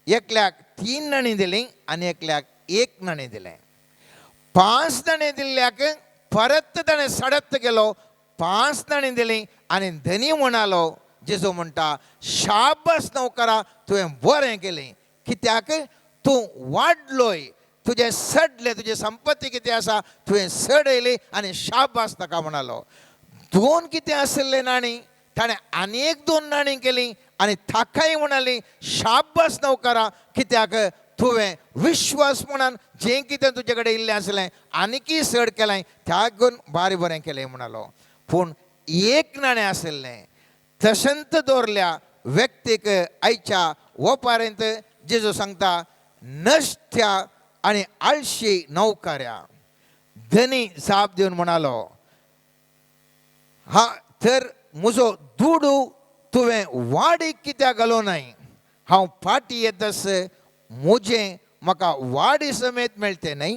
एकल्याक 3 नाणीं दिलीं आनी एकल्याक 1 नाणें दिलें. 5 नाणें दिल्ल्याक परत ताणें सडत गेलो, 5 नाणीं दिलीं आनी धनी म्हणालो, जेजू म्हणटा शाबास नोकरा, तुवें बरें केलें, कित्याक तूं वाडलोय, तुजें सडलें, तुजी संपत्ती कितें आसा तुवें सडयली आनी शाबास ताका म्हणालो. 2 कितें आशिल्लें नाणीं ताणें आनी एक 2 नाणीं केलीं आनी ताकाय म्हणाली शाबास नोकरा, कित्याक तुवें विश्वासपणान जें कितें तुजे कडेन इल्लें आसलें आनीकय चड केलें, त्या गुण बारी बरें केलें म्हणालो. पूण 1 नाणें आशिल्लें तशेंच दवरल्या व्यक्तीक आयच्या ओपारेंत जेजू सांगता नश्ट्या आनी आळशी नौकऱ्या. धनी जाप दिवन म्हणालो, हा तर म्हजो दुडू तुवें वाडीक कित्याक घालो नाय, हांव फाटी येतस म्हजें म्हाका वाडी समेत मेळटें न्हय.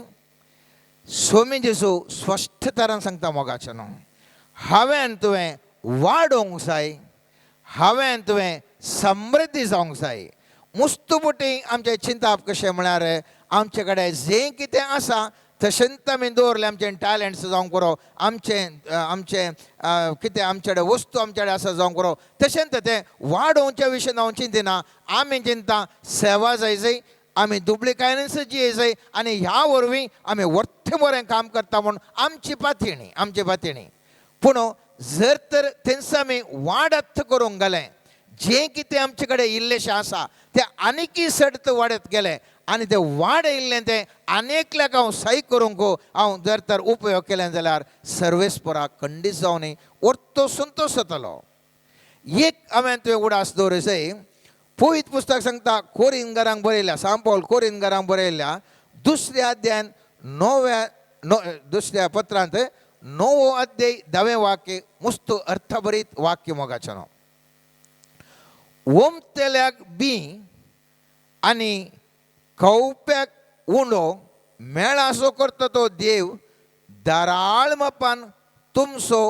स्वामी जेजू स्पश्ट तरान सांगता मोगाचें न्हू, हांवें तुवें वाडोवंक जाय, हांवें तुवें समृद्धी जावंक जाय. मुस्तुपुटी आमचें चिंताप कशें म्हळ्यार आमचे कडेन जें कितें आसा तशेंच आमी दवरलें, आमचें टॅलंट्स जावंक पुरो, आमचें आमचें कितें आमचे कडेन वस्तू आमचे कडेन आसा जावंक पुरो, तशेंच तें वाडोवच्या विशयान हांव चिंतिना. आमी चिंता सेवा जाय जाय, आमी दुबळीकायेनच जिये जाय आनी ह्या वरवीं आमी वर्तें बरें काम करता म्हूण आमची पातयणी, आमची पातयणी. पूण जर तर तेंच आमी वाडत करूंक गेलें, जें कितें आमचे कडेन इल्लेशें आसा तें आनीकय सडत वाडत गेलें आनी तें वाड येयल्लें तें आनी एकल्याक हांव सही करूंक हांव जर तर उपयोग केलें जाल्यार सर्वेस्पराक खंडीत जावनय वर्तो संतोश जातलो. एक हांवें तुवें उडास दवर जाय. पवित्र पुस्तक सांगता कोरिनगरांक बरयल्या, सांपावल कोरिनगरांक बरयल्या दुसऱ्या अध्यायान णव्या दुसऱ्या पत्रांत 9वो अध्याय 10वें वाक्य, मुस्त अर्थभरीत वाक्य मोगाचें न्हू. ओमतेल्याक बी आनी खावप्याक उंडो मेळासो करता तो देव दराळ मापान तुमचो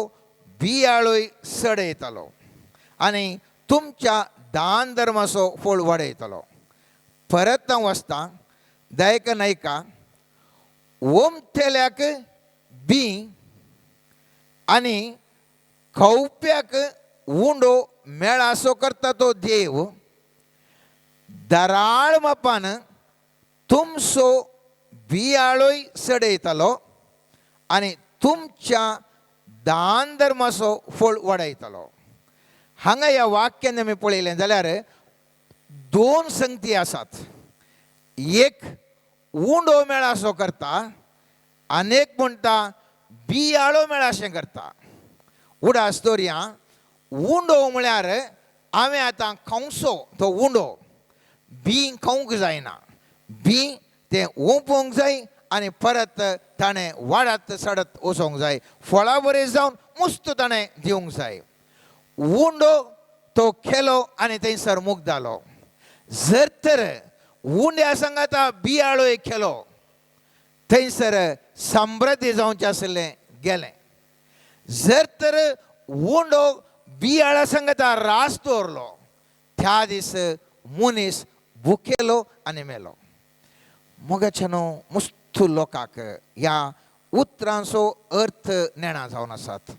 बियाळूय सडयतलो आनी तुमच्या दान धर्माचो फळ वाडयतलो. परत हांव वाचता दयका नायका, ओमतेल्याक बी आनी खावप्याक उंडो मेळासो करता तो देव दराळ मापान तुमचो बियाळूय सडयतलो आनी तुमच्या दान धर्माचो फळ वाडयतलो. हांगा ह्या वाक्यान आमी पळयलें जाल्यार 2 संगती आसात. एक उंडो मेळासो करता, आनी एक म्हणटा बियाळो मेळाशें करता. उडास दवरया, उंडो म्हळ्यार हांवें आतां खावचो तो उंडो, बी खावंक जायना, बी तें ओंपूंक जाय आनी परत ताणें वाडत सडत वचोंक जाय, फळां बरें जावन मुस्त ताणें दिवंक जाय. उंडो तो केलो आनी थंयसर मुक्त जालो. जर तर उंड्या सांगाता बियाळोय केलो, थंयसर समृद्धी जावचें आशिल्लें गेलें. जर तर उंडो बियाळा सांगाता रास दवरलो, त्या दीस मनीस भुकेलो आनी मेलो. मोगाच्या न्हू मुस्तू लोकांक ह्या उतरांचो अर्थ नेणा जावन आसात.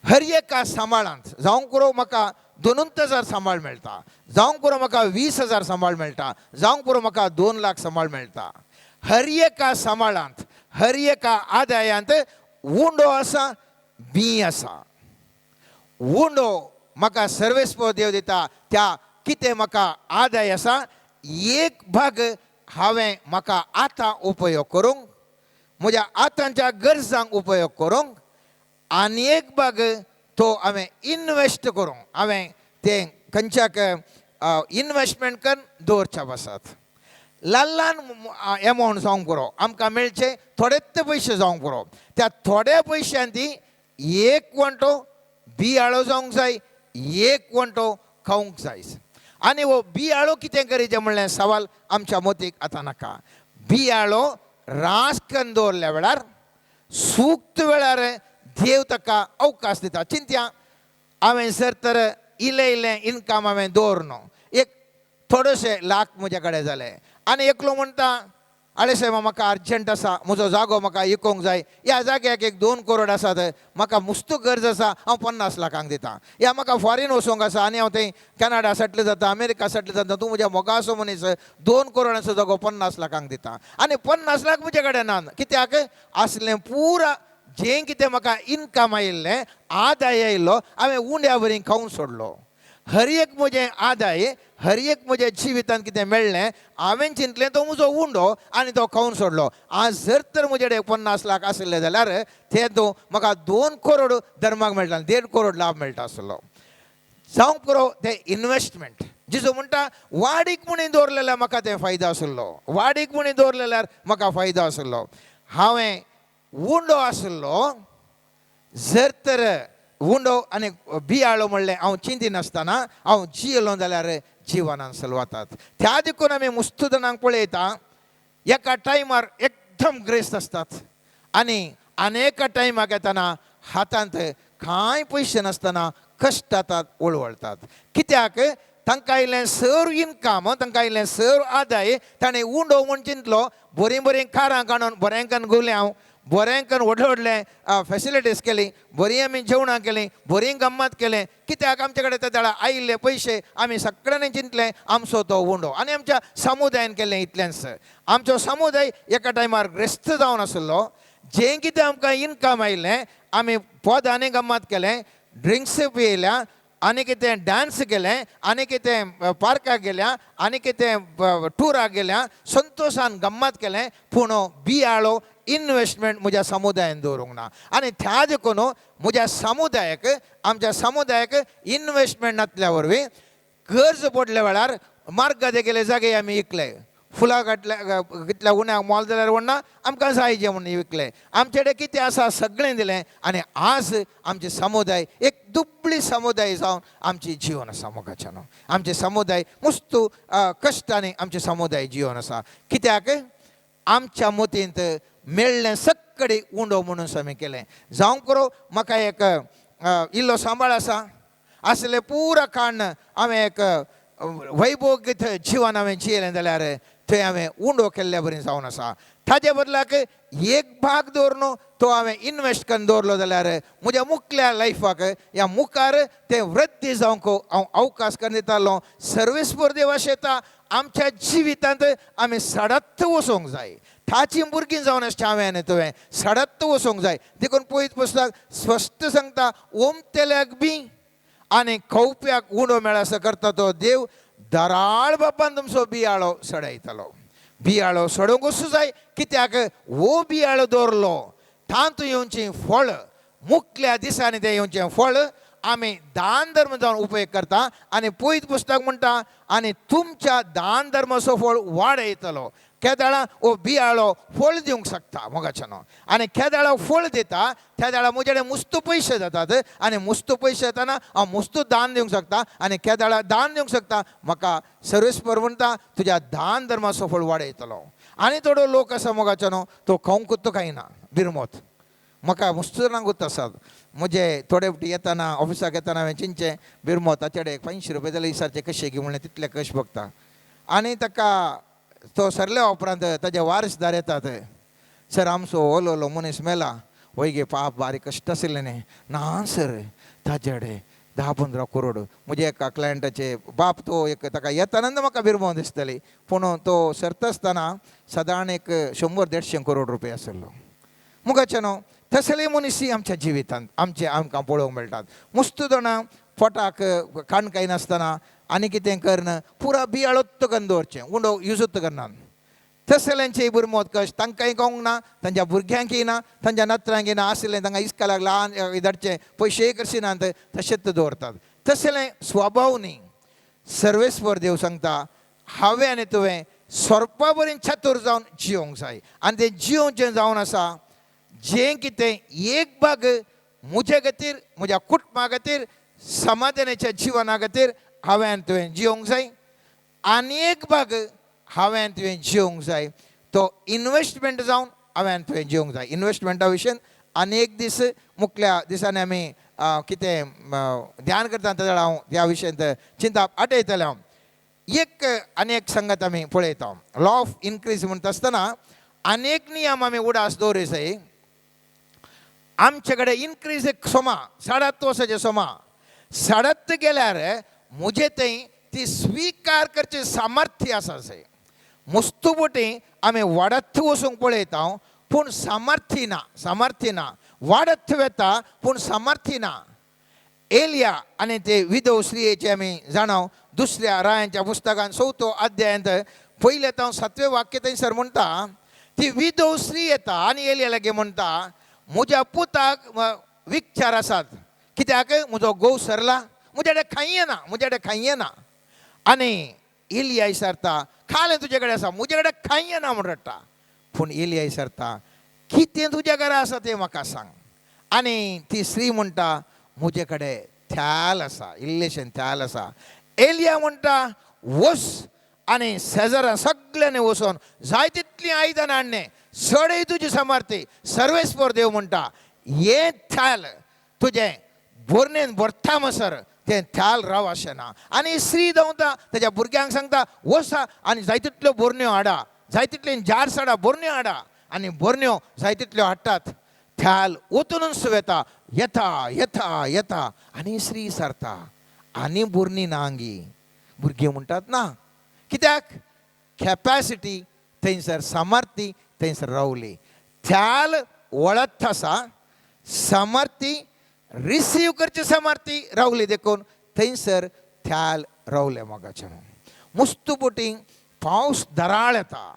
हर एका सांबाळांत जावंक पुरो म्हाका 2,000 सांबाळ मेळटा, जावंक पुरो म्हाका 20,000 सांबाळ मेळटा, जावंक पुरो म्हाका 2 लाख सांबाळ मेळटा. हर एका सांबाळांत, हर एका आदायांत उंडो आसा, बी आसा. उंडो म्हाका सर्वेस्पो देव दिता, त्या कितें म्हाका आदाय आसा एक भाग हांवें म्हाका आतां उपयोग करूंक, म्हज्या आतांच्या गरजांक उपयोग करूंक, आनी एक भाग तो हांवें इनवेस्ट करूंक, हांवें तें खंयच्याक इनवेस्टमेंट करून दवरच्या पासत. ल्हान ल्हान एमावंट जावंक पुरो, आमकां मेळचे थोडेच पयशे जावंक पुरो, त्या थोड्या पयशान ती एक वांटो बियाळो जावंक जाय, एक वांटो खावंक जाय. आनी हो बियाळो कितें करीचें म्हणलें सवाल आमच्या मोतीक आतां नाका. बियाळो रास करून दवरल्या वेळार सुक्त वेळार देव ताका अवकाश दिता. चिंत्या हांवें जर तर इल्लें इल्लें इनकम हांवें दवरनो, एक थोडेशे लाख म्हजे कडेन जाले, आनी एकलो म्हणटा आळे सायबा म्हाका अर्जंट आसा, म्हजो जागो म्हाका विकोंक जाय, ह्या जाग्याक एक 2 करोड आसात, म्हाका मुस्तू गरज आसा, हांव 50 लाखांक दिता. या म्हाका फॉरेन वचोंक आसा आनी हांव थंय कॅनडा सेटल जाता, अमेरिका सेटल जाता, तूं म्हज्या मोगाचो मनीस, 2 करोडांचो जागो 50 लाखांक दिता. आनी 50 लाख म्हजे कडेन ना, कित्याक आसलें पुरा जें कितें म्हाका इनकम आयिल्लें, आदाय आयिल्लो, हांवें उंड्या वरी खावून सोडलो. हर एक म्हजें आदाय, हर एक म्हज्या जिवितांत कितें मेळ्ळें, हांवें चिंतलें तो म्हजो उंडो आनी तो खावन सोडलो. आज जर तर म्हजे कडेन 50 लाख आशिल्ले जाल्यार ते तो म्हाका 2 करोड धर्माक मेळटा, 1.5 करोड लाभ मेळटा आसलो. जावंक पुरो तें इनवेस्टमेंट. जिजो म्हणटा वाडीक म्हणून दवरलेल्यार म्हाका तें फायदो आशिल्लो, वाडीक म्हणून दवरलेल्यार म्हाका फायदो आशिल्लो. हांवें उंडो आशिल्लो, जर तर उंडो आनी बियाळो म्हणलें हांव चिंतिनासतना हांव जियेलो जाल्यार जिवनान सलवातात. त्या देखून आमी मुस्तू जाणांक पळयता एका टायमार एकदम ग्रेस्त आसतात आनी अनेका टायमाक येतना हातांत कांय पयशे नासतना कश्टातात, वळवळतात. कित्याक तांकां आयिल्लें सर इनकम, तांकां आयिल्लें सर आदाय ताणें उंडो म्हूण चिंतलो, बरीं बरीं कारां काडून बऱ्यांकान गुवलें हांव, बऱ्यांकान व्हडले व्हडले फेसिलिटीज केली, बरीं आमी जेवणां केलीं, बरीं गम्मत केलें. कित्याक आमचे कडेन त्या वेळार आयिल्ले पयशे आमी सगळ्यांनी चिंतलें आमचो तो उंडो, आनी आमच्या समुदायान केलें इतलेंच. आमचो समुदाय एका टायमार ग्रेस्त जावन आशिल्लो, जें कितें आमकां इनकम आयिल्लें आमी पदांनी गम्मत केलें, ड्रिंक्स पियेल्या, आनी कितें डांस केलें, आनी कितें पार्काक गेल्या, आनी कितें टुराक गेल्या, संतोशान गम्मत केलें. पूण बियाळो इनवेस्टमेंट म्हज्या समुदायान दवरूंक ना. आनी त्या देखून म्हज्या समुदायाक, आमच्या समुदायाक इनवेस्टमेंट नासल्या वरवीं गरज पडल्या वेळार मार्गाचे गेले जागे आमी विकले, फुलां घातल्या कितल्या उण्याक मोल जाल्यार व्हडना आमकां जाय जें म्हणून विकलें. आमचे कडेन कितें आसा सगळें दिलें. आनी आज आमचे समुदाय एक दुबळी समुदाय जावन आमची जिवन आसा. मोगाच्यान आमचे समुदाय मुस्तू कश्टांनी आमचे समुदाय जिवन आसा. कित्याक आमच्या मतींत मेळ्ळें सगळे उंडो म्हणून आमी केलें. जावंक पुरो म्हाका एक इल्लो सांबाळ आसा आसलें पुरा काडून हांवें एक वैभोगीत जिवन हांवें जियेलें जाल्यार थंय हांवें उंडो केल्ल्या बरी जावन आसा. ताजे बदलाक एक भाग दवरून तो हांवें इनवेस्ट करून दवरलो जाल्यार म्हज्या मुखल्या लायफाक ह्या मुखार तें वृद्धी जावंक हांव अवकाश करून दितालो. सर्वीस फॉर देवा शेता आमच्या जिवितांत आमी सडत वचोंक जाय. ताची भुरगीं जावन आसचें हांवें आनी तुवें सडत वचोंक जाय. देखून पयत पुस्तक स्पश्ट सांगता, ओमतेल्याक बी आनी खावप्याक उणो मेळासो करता तो देव दराळ बापान तुमचो बियाळो सडयतलो. बियाळो सडोवंक जाय कित्याक वो बियाळो दवरलो तातूंत येवचें फळ मुखल्या दिसांनी तें येवचें फळ आमी दान धर्म जावन उपयोग करता. आनी पयत पुस्तक म्हणटा आनी तुमच्या दान धर्माचो फळ वाडयतलो. केदाळा हो बियाळो फळ दिवंक शकता मोगाच्यानो. आनी केदाळा फळ दिता त्या वेळार म्हजे कडेन मुस्तू पयशे जातात आनी मुस्तू पयशे येताना हांव मुस्तू दान दिवंक शकता. आनी केदाळा दान दिवंक शकता म्हाका सर्वेस्पर म्हणटा तुज्या दान धर्माचो फळ वाडयतलो. आनी थोडो लोक आसा मोगाच्यानो तो खावंक खायना बिरमोत. म्हाका मुस्तू जाणांक गुत्त आसात म्हजे थोडे फावटी येताना ऑफिसाक येताना हांवें चिंतचें बिरमोत ताचे कडेन 500 रुपया जाल्यार विचारचें कशें गी म्हणलें तितले कश बगता. आनी ताका तो सरल्या उपरांत ताजे वारसदार येतात, सर आमचो ओलोलो मनीस मेला वय गे पाप बारीक कश्ट आशिल्लें न्ही. ना सर ताजे कडेन 10-15 करोड. म्हज्या एका क्लायंटाचे बाप तो एक ताका येताना म्हाका बिरमो दिसताली पूण तो सरता आसतना सादारण एक 100-150 करोड रुपया आशिल्लो. मुखाचे न्हू तसले मनीसय आमच्या जिवितांत आमचे आमकां पळोवंक मेळटात. मुस्तू जाणां पोटाक काण खायनासतना आनी कितें करना पुरा बियाळोत्त करून दवरचें उंडो युजूत करना. तसल्यांचे बुरमोत कश तांकांय कळोंक ना, तांच्या भुरग्यांकय ना, तांच्या नातरांकय ना. आशिल्लें तांकां इस्कालाक ल्हान धाडचें पयशेय करशिनात तशेंच दवरतात. तसलें स्वभाव न्ही. सर्वेस्पर देव सांगता हांवें आनी तुवें सोरपा बरीन चतूर जावन जियोंक जाय. आनी तें जियोवचें जावन आसा जें कितें एक भाग म्हजे खातीर म्हज्या कुटुंबा खातीर समाधानाच्या जिवना खातीर हांवें आनी तुवें जियोंक जाय. आनी एक भाग हांवें आनी तुवें जियोंक जाय तो इनवेस्टमेंट जावन हांवें आनी तुवें जियोंक जाय. इनवेस्टमेंटा विशयान आनी एक दीस मुखल्या दिसांनी आमी कितें ध्यान करता तेन्ना हांव ह्या विशयांत चिंता आटयतलें. हांव एक आनी एक संगत आमी पळयता लॉ ऑफ इनक्रीज म्हणटा आसतना आनी एक नियम आमी उडास दवरी जाय. आमचे कडेन इनक्रीज एक सोमा 7.5 वर्साचे सोमा 7.5 गेल्यार म्हजे थंय ती स्विकार करचे सामर्थ्य आसा. मुस्तू बोटी आमी वाडत वचूंक पळयता पूण सामर्थ्य ना, सामर्थ्य ना. वाडत वता पूण सामर्थ्य ना. एलिया आनी ते विधव स्त्रियेचे आमी जाणाव दुसऱ्या रायांच्या पुस्तकान 4 अध्यायांत पयले तावन 7वें वाक्य थंयसर म्हणटा ती विधव स्त्री येता आनी एलिया लागीं म्हणटा म्हज्या पुताक विचार आसात कित्याक म्हजो घोव सरला म्हज्या कडेन खांय ना, म्हज्या कडेन खांय ना. आनी एलिया विचारता खालें तुजे कडेन आसा म्हजे कडेन खांय ना म्हूण रडटा. पूण एलिया विचारता कितें तुज्या घरा आसा तें म्हाका सांग. आनी ती स्त्री म्हणटा म्हजे कडेन थ्याल आसा, इल्लेशें थ्याल आसा. एलिया म्हणटा वस आनी शेजारा सगल्यांनी वचोन जाय तितलीं आयदनां हाडणें सडय तुजी सामर्थ्य. सर्वेस्पर देव म्हणटा हें थ्याल तुजें बोरणेन भरता म्हणसर तें थ्याल राव अशें ना. आनी स्त्री धांवता ताज्या भुरग्यांक सांगता वसा आनी जाय तितल्यो बोरण्यो हाडा, जाय तितल्यो जार्स हाडा, बोरण्यो हाडा. आनी बोरण्यो जाय तितल्यो हाडटात. थ्याल ओतूनच वेता येता येता येता आनी स्त्री सारता आनी बोरणी ना आंगी. भुरगीं म्हणटात ना कित्याक कॅपॅसिटी थंयसर सामर्थ्य थंयसर रावली. थ्याल वळत आसा सामर्थ्य रिसीव करचे सामर्थ्य रावली देखून थंयसर थ्याल रावलें मोगाचें. मुस्तू बोटी पावस दराळ येता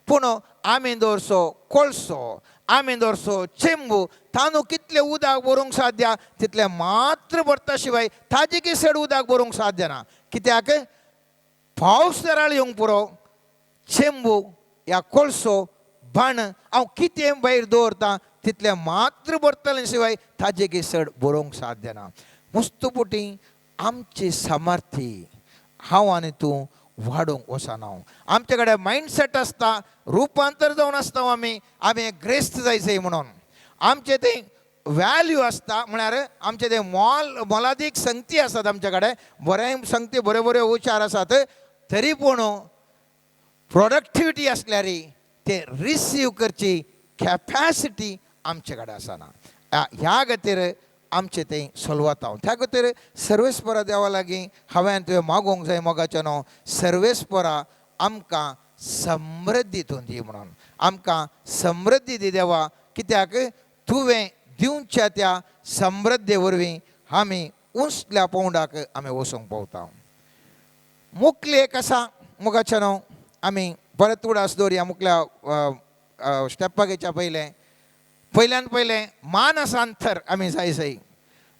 पूण आमी दवरचो कोळसो आमी दवरचो चेंबू तांदूळ कितलें उदक भरूंक साध्य तितलें मात्र भरता शिवाय ताजे की चड उदक भरूंक साध्य ना. कित्याक पावस दराळ येवंक पुरो चेंबू या कोळसो बाण हांव कितें भायर दवरता तितलें मात्र भरतलें शिवाय ताजे की चड बरोवंक साध्य ना. मुस्तू बोटी आमची सामर्थ्य हांव आनी तूं वाडोवंक वचना. आमचे कडेन मायंडसेट आसता रुपांतर जावन आसता आमी आमी ग्रेस्त जायचे म्हणून आमचें तें वॅल्यू आसता म्हळ्यार आमचें तें मोल मोलादीक संगती आसात आमचे कडेन बरें संगती बऱ्यो बऱ्यो विचार आसात तरी पूण प्रोडक्टिविटी आसल्यार ते रिसीव करची कॅपॅसिटी आमचे कडेन आसना. ह्या खातीर आमचें तें सोलवता. त्या खातीर सर्वेस्परा देवा लागीं हांवें तुवें मागोवंक जाय मोगाचें न्हू सर्वेस्परा आमकां समृद्धी तूं दी म्हणून आमकां समृद्धी दी देवा कित्याक तुवें दिवच्या त्या समृद्धी वरवीं आमी उंचल्या पावंडाक आमी वचूंक पावता. मुखली एक आसा मोगाचें न्हू आमी परत उडास दवरया मुखल्या स्टेपाक घेवच्या पयलें पयल्यान पयलें मानसांतर आमी जाय जाय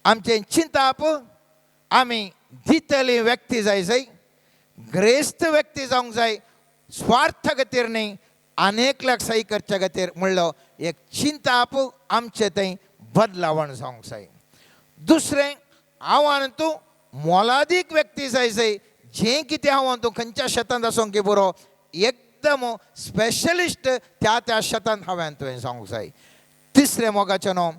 आमचें चिंताप आमी दितली व्यक्ती जाय जाय ग्रेस्त व्यक्ती जावंक जाय स्वार्थ खातीर न्ही अनेकल्याक सही करच्या खातीर म्हणलो एक चिंताप आमचें थंय बदलावण जावंक जाय. दुसरें हांव आनी तूं मोलादीक व्यक्ती जाय जाय जें कितें हांव आनी तूं खंयच्या शेतांत आसूंक की बरो एकदम स्पेशलिस्ट त्या त्या शेतांत हांवें तुवें जावंक जाय. तिसरें मोगाचें न्हू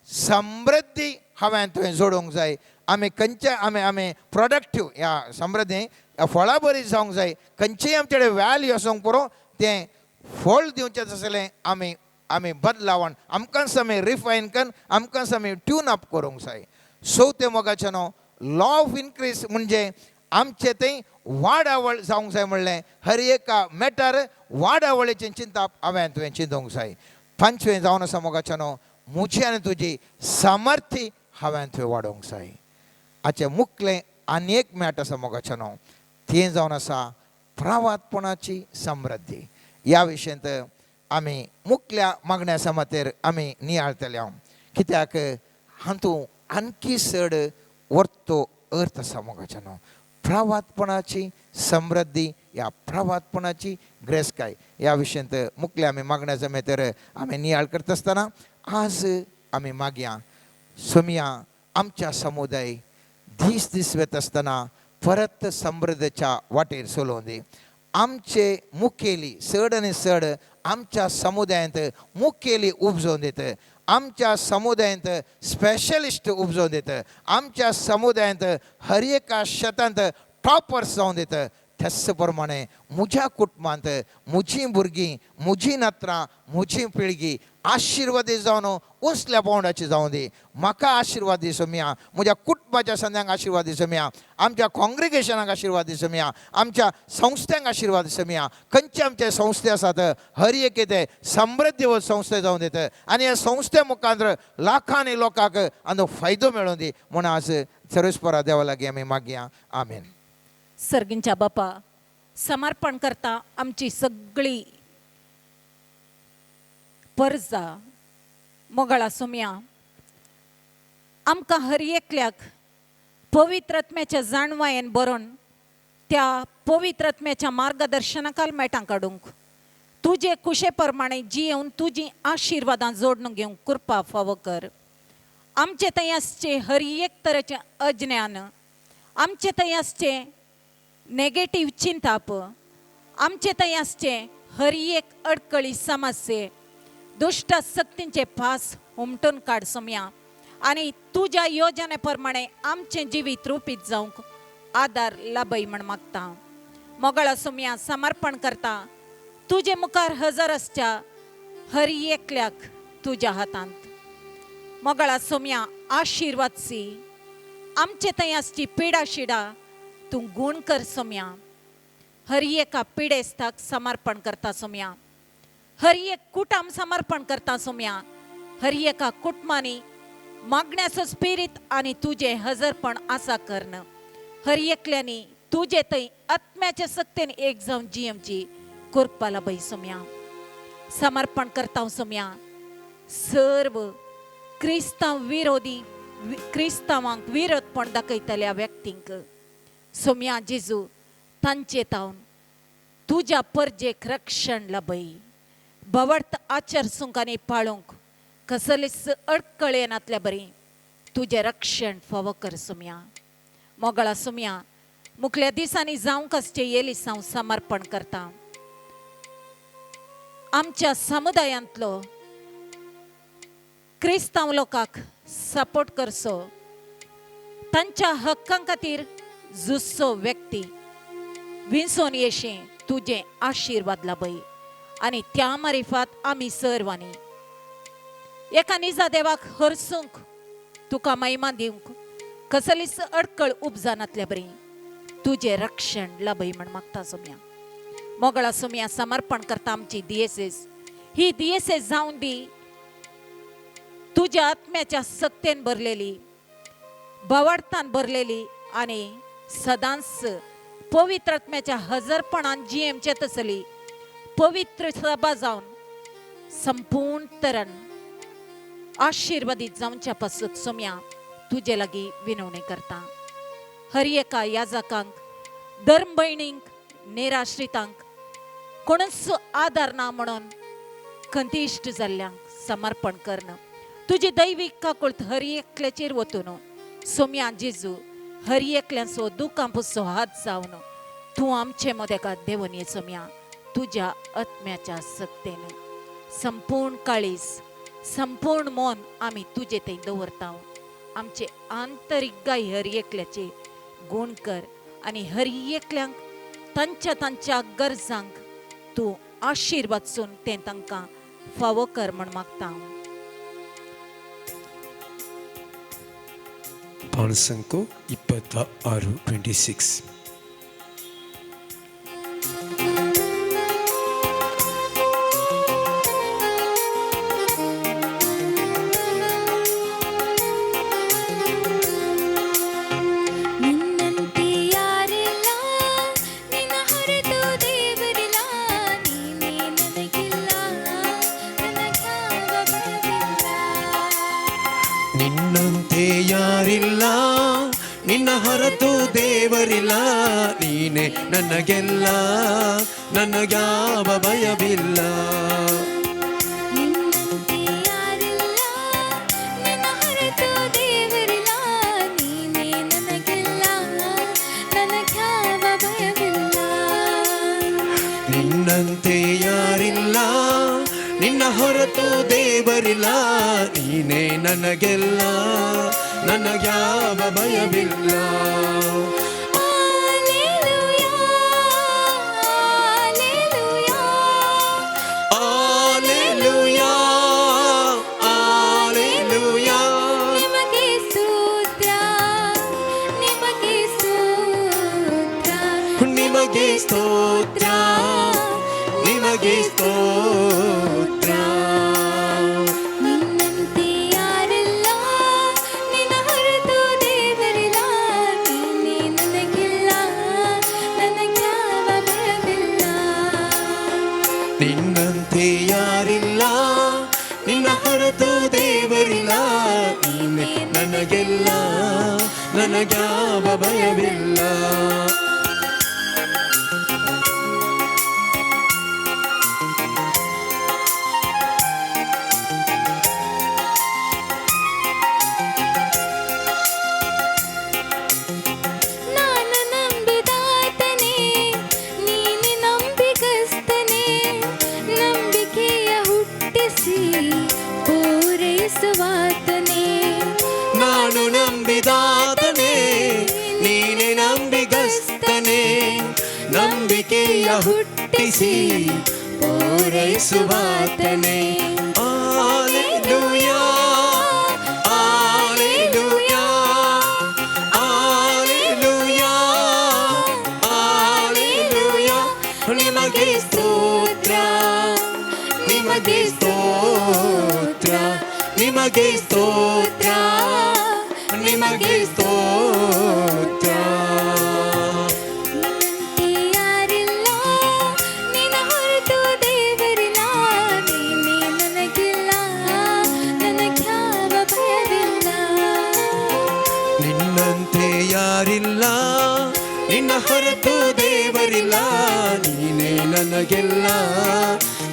समृद्धी हांवें तुवें जोडूंक जाय. आमी खंयच्या आमी आमी प्रोडक्टीव ह्या समृद्धी फळां बरी जावंक जाय. खंयचीय आमचे कडेन व्हॅल्यू आसूंक पुरो तें फळ दिवचें आसलें आमी आमी बदलावण आमकांच आमी रिफायन करून आमकांच आमी ट्यून अप करूंक जाय. चवथें मोगाचें न्हू लॉ ऑफ इनक्रीज म्हणजे आमचें थंय वाडावळ जावंक जाय म्हणलें हर एका मॅटर वाडावळीचें चिंताप हांवें तुवें चिंतूंक जाय. पांचवें जावन आसा मोगाचें न्हू म्हजी आनी तुजी सामर्थ्य हांवें तुवें वाडोवंक जाय. हाचें मुखलें आनी एक मॅट आसा मोगाचें न्हू तें जावन आसा प्रावातपणाची समृद्धी. ह्या विशयांत आमी मुखल्या मागण्या समातेर आमी नियाळतले हांव कित्याक हातूंत आणखी चड वर्तो अर्थ आसा मोगाचें न्हू प्रावातपणाची समृद्धी ह्या प्रावातपणाची ग्रेसकाय ह्या विशयांत मुखल्या आमी मागण्या जमेतर आमी नियाळ करता आसतना आज आमी मागया सोमया आमच्या समुदाय दीस दीस वता आसतना परत समृद्धीच्या वाटेर चलोवन दी. आमचे मुखेली चड आनी चड आमच्या समुदायांत मुखेली उपजोवन दित आमच्या समुदायांत स्पेशलिस्ट उपजोवन दित आमच्या समुदायांत हर एका शेतांत टॉपर्स जावन दित. त्याच प्रमाणे म्हज्या कुटुंबांत म्हजीं भुरगीं म्हजीं नात्रां म्हजी पिळगी आशिर्वादी जावन उंचल्या पावंड्याची जावं दी. म्हाका आशिर्वाद दी सोमया म्हज्या कुटुंबाच्या संद्यांक आशिर्वाद दी सोमया आमच्या कॉंग्रिगेशनाक आशिर्वाद दी सोमया आमच्या संस्थ्यांक आशिर्वाद दी सोमया. खंयचे आमचे संस्थे आसात हर एक ते समृद्धी हो संस्थे जावन दित आनी ह्या संस्थे मुखार लाखांनी लोकांक आनी फायदो मेळोवन दी म्हूण आज सर्वेस्परा देवा लागीं आमी मागया. आमेन. सर्गींच्या बापा समर्पण करता आमची सगळी परजा मोगाळा सोमया आमकां हर एकल्याक पवित्र आत्म्याच्या जाणवायेन बरोवन त्या पवित्र आत्म्याच्या मार्गदर्शनाखाल मेटां काडूंक तुजे कुशे प्रमाणे जियेवन तुजी आशिर्वादां जोडून घेवंक कृपा फावो कर. आमचे थंय आसचें हर एक तरेचें अज्ञान आमचे थंय आसचें नेगेटीव चिंताप आमचे थंय आसचें हर एक अडकळी समस्ये दुश्ट शक्तींचे फास हुमटून काड सोमया आनी तुज्या योजने प्रमाणे आमचें जिवीत रुपीत जावंक आदार लाभय म्हण मागता. मोगाळा सोमया समर्पण करता तुजे मुखार हजर आसच्या हर एकल्याक तुज्या हातांत. मोगाळा सोमया आशिर्वाद सी आमचे थंय आसची पिडा शिडा तूं गूण कर सोमया. हर एका पिडेस्ताक समर्पण करता सोमया हर एक कुटाम समर्पण करता सोमया हर एका कुटुंबांनी मागण्याचो स्पिरीत आनी तुजें हजरपण आसा कर्ण हर एकल्यांनी तुजे थंय आत्म्याच्या सक्तेन एक जावन जियेवची कृपा लाभय सोमया. समर्पण करता सोमया सर्व क्रिस्तांव विरोधी क्रिस्तांवांक विरोधपण दाखयतल्या व्यक्तींक सोमया जेजू तांचे तावन तुज्या परजेक रक्षण लाभय. बवडत आचरसूंक आनी पाळूंक कसलीच अडकळ येनातल्या बरी तुजें रक्षण फावो कर सोमया. मोगाळा सोमया मुखल्या दिसांनी जावंक आसचें येलिसांव समर्पण करता. आमच्या समुदायांतलो क्रिस्तांव लोकांक सपोर्ट करचो तांच्या हक्कां खातीर झुजचो व्यक्ती विंचोन येशें तुजें आशिर्वाद लाभय आनी त्या मारिफात आमी सर्वांनी एका निजा देवाक हरसूंक तुका महिमा दिवंक कसलीच अडकळ उपजानातल्या बरी तुजें रक्षण लाभय म्हण मागता सोमया. मोगळा सोमया समर्पण करता आमची दियेसेस ही दियेसेस जावन दी तुज्या आत्म्याच्या सक्तेन भरलेली भावार्थान भरलेली आनी सदांच पवित्र आत्म्याच्या हजरपणान जियेवचें तसली पवित्र सभा जावन संपूर्ण तरण आशिर्वादीत जावच्या पासून सोम्या तुजे लागीं विनवणी करता. हर एका याजकांक, धर्म भयणींक, निराश्रितांक, कोणूच आदार ना म्हणून खंतिश्ट जाल्ल्यांक समर्पण करणं तुजी दैवीक काकुळत हर एकल्याचेर वतून सोम्या जेजू हर एकल्यांचो दुकां पुसो हात जावन तूं आमचे मदेका देवून ये सोम्या तुज्या आत्म्याच्या सक्तेन. संपूर्ण काळीज, संपूर्ण मन आमी तुजे थंय दवरता. आमचे आंतरीक गाय हर एकल्याचे गुण कर आनी हर एकल्यांक तांच्या तांच्या गरजांक तूं आशिर्वाद सून तें तांकां फावो कर म्हण मागता. ಪಾಣಸಂಕು 26 26. ನಿನ್ನಂತೆ ಯಾರಿಲ್ಲ, ನಿನ್ನ ಹೊರತು ದೇವರಿಲ್ಲ, ನೀನೇ ನನಗಿಲ್ಲ, ನನಗ್ಯಾವ ಭಯವಿಲ್ಲ. ನಿನ್ನಂತೆ ಯಾರಿಲ್ಲ, ನಿನ್ನ ಹೊರತು ದೇವರಿಲ್ಲ, ನೀನೇ ನನಗೆಲ್ಲ, ನನಗ್ಯಾವ ಭಯವಿಲ್ಲ. ನಿನ್ನಂತೆ ಯಾರಿಲ್ಲ, ನಿನ್ನ ಹೊರತು ದೇವರಿಲ್ಲ, ನೀನೇ ನನಗೆಲ್ಲ, ನನಗ್ಯಾವ ಭಯವಿಲ್ಲ. ನಿನ್ನಂತೆ ಯಾರಿಲ್ಲ, ನಿನ್ನ ಹೊರತು ದೇವರಿಲ್ಲ, ನೀನೇ ನನಗೆಲ್ಲ, ನನಗ್ಯಾವ ಭಯವಿಲ್ಲ. Alleluia, alleluia, alleluia, alleluia. ನಿಮಗೆ ಸ್ತೋತ್ರ, ನಿಮಗೆ ಸ್ತೋತ್ರ, ನಿಮಗೆ ಸ್ತೋತ್ರ, ನಿಮಗೆ ಸ್ತೋತ್ರ. ನಿನ್ನಂತೆ ಯಾರಿಲ್ಲ, ನಿನ್ನ ಹೊರತು ದೇವರಿಲ್ಲ, ನೀನೇ ನನಗಿಲ್ಲ, ನನಗ್ಯಾವ ಭಯವಿಲ್ಲ. ನಿನ್ನಂತೆ ಯಾರಿಲ್ಲ, ನಿನ್ನ ಹೊರತು ದೇವರಿಲ್ಲ, ನೀನೇ ನನಗೆಲ್ಲ, ನನಗ್ಯಾವ ಭಯವಿಲ್ಲ. ನಾನು ನಂಬಿದಾತನೇ, ನೀನೆ ನಂಬಿಗಸ್ತನೇ, ನಂಬಿಕೆಯ ಹುಟ್ಟಿಸಿ ಪೂರೈಸುವಾತನೇ. ನಾನು ನಂಬಿದಾತನೇ, ನೀನೆ ನಂಬಿಗಸ್ತನೇ, ನಂಬಿಕೆಯ ಹುಟ್ಟಿಸಿ ಪೂರೈಸುವಾತನೇ. Alleluia, alleluia, alleluia, alleluia. ನಿಮಗೆ ಸ್ತೋತ್ರ, ನಿಮಗೆ ಸ್ತೋತ್ರ, ನಿಮಗೆ ಸ್ತೋತ್ರ, ನಿಮಗೆ ಸ್ತೋತ್ರ. ನಿನ್ನಂತೆ ಯಾರಿಲ್ಲ, ನಿನ್ನ ಹೊರತು ದೇವರಿಲ್ಲ, ನೀನೇ ನನಗಿಲ್ಲ, ನನಗ್ಯಾವ ಭಯವಿಲ್ಲ. ನಿನ್ನಂತೆ ಯಾರಿಲ್ಲ, ನಿನ್ನ ಹೊರತು ದೇವರಿಲ್ಲ, ನೀನೇ ನನಗೆಲ್ಲ,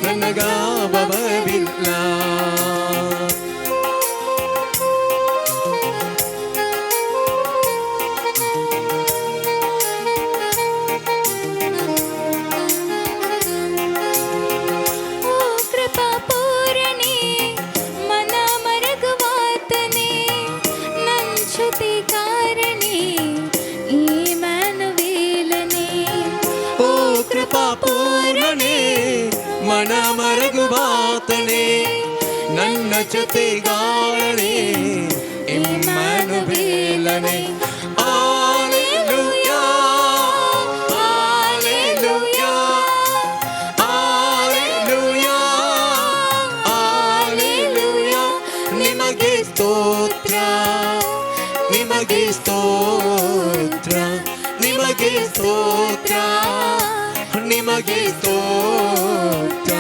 ನನಗಾವ ಭಯವಿಲ್ಲ. ಓ ಕೃಪಾ ಪೂರಣೆ, ಮನ ಮರಗುವಾತನೆ, ನನ್ನ ಜೊತೆಗಾರನೇ ಇಮ್ಯಾನುವೇಲನೇ. ಓ ಕೃಪಾ ಪೂರ್ಣನೇ, ಮನ ಮರಗುವಾತನೇ, ನನ್ನ ಜೊತೆಗಾರನೇ ಇಮ್ಮಾನುವೇಲನೇ. Alleluia, alleluia, alleluia, alleluia. ನಿಮಗೆ ಸ್ತೋತ್ರ, ನಿಮಗೆ ಸ್ತೋತ್ರ, ನಿಮಗೆ ಸ್ತೋತ್ರ, ನಿಮಗೆ ಮಹಿಮಗೆ ಸ್ತೋತ್ರ.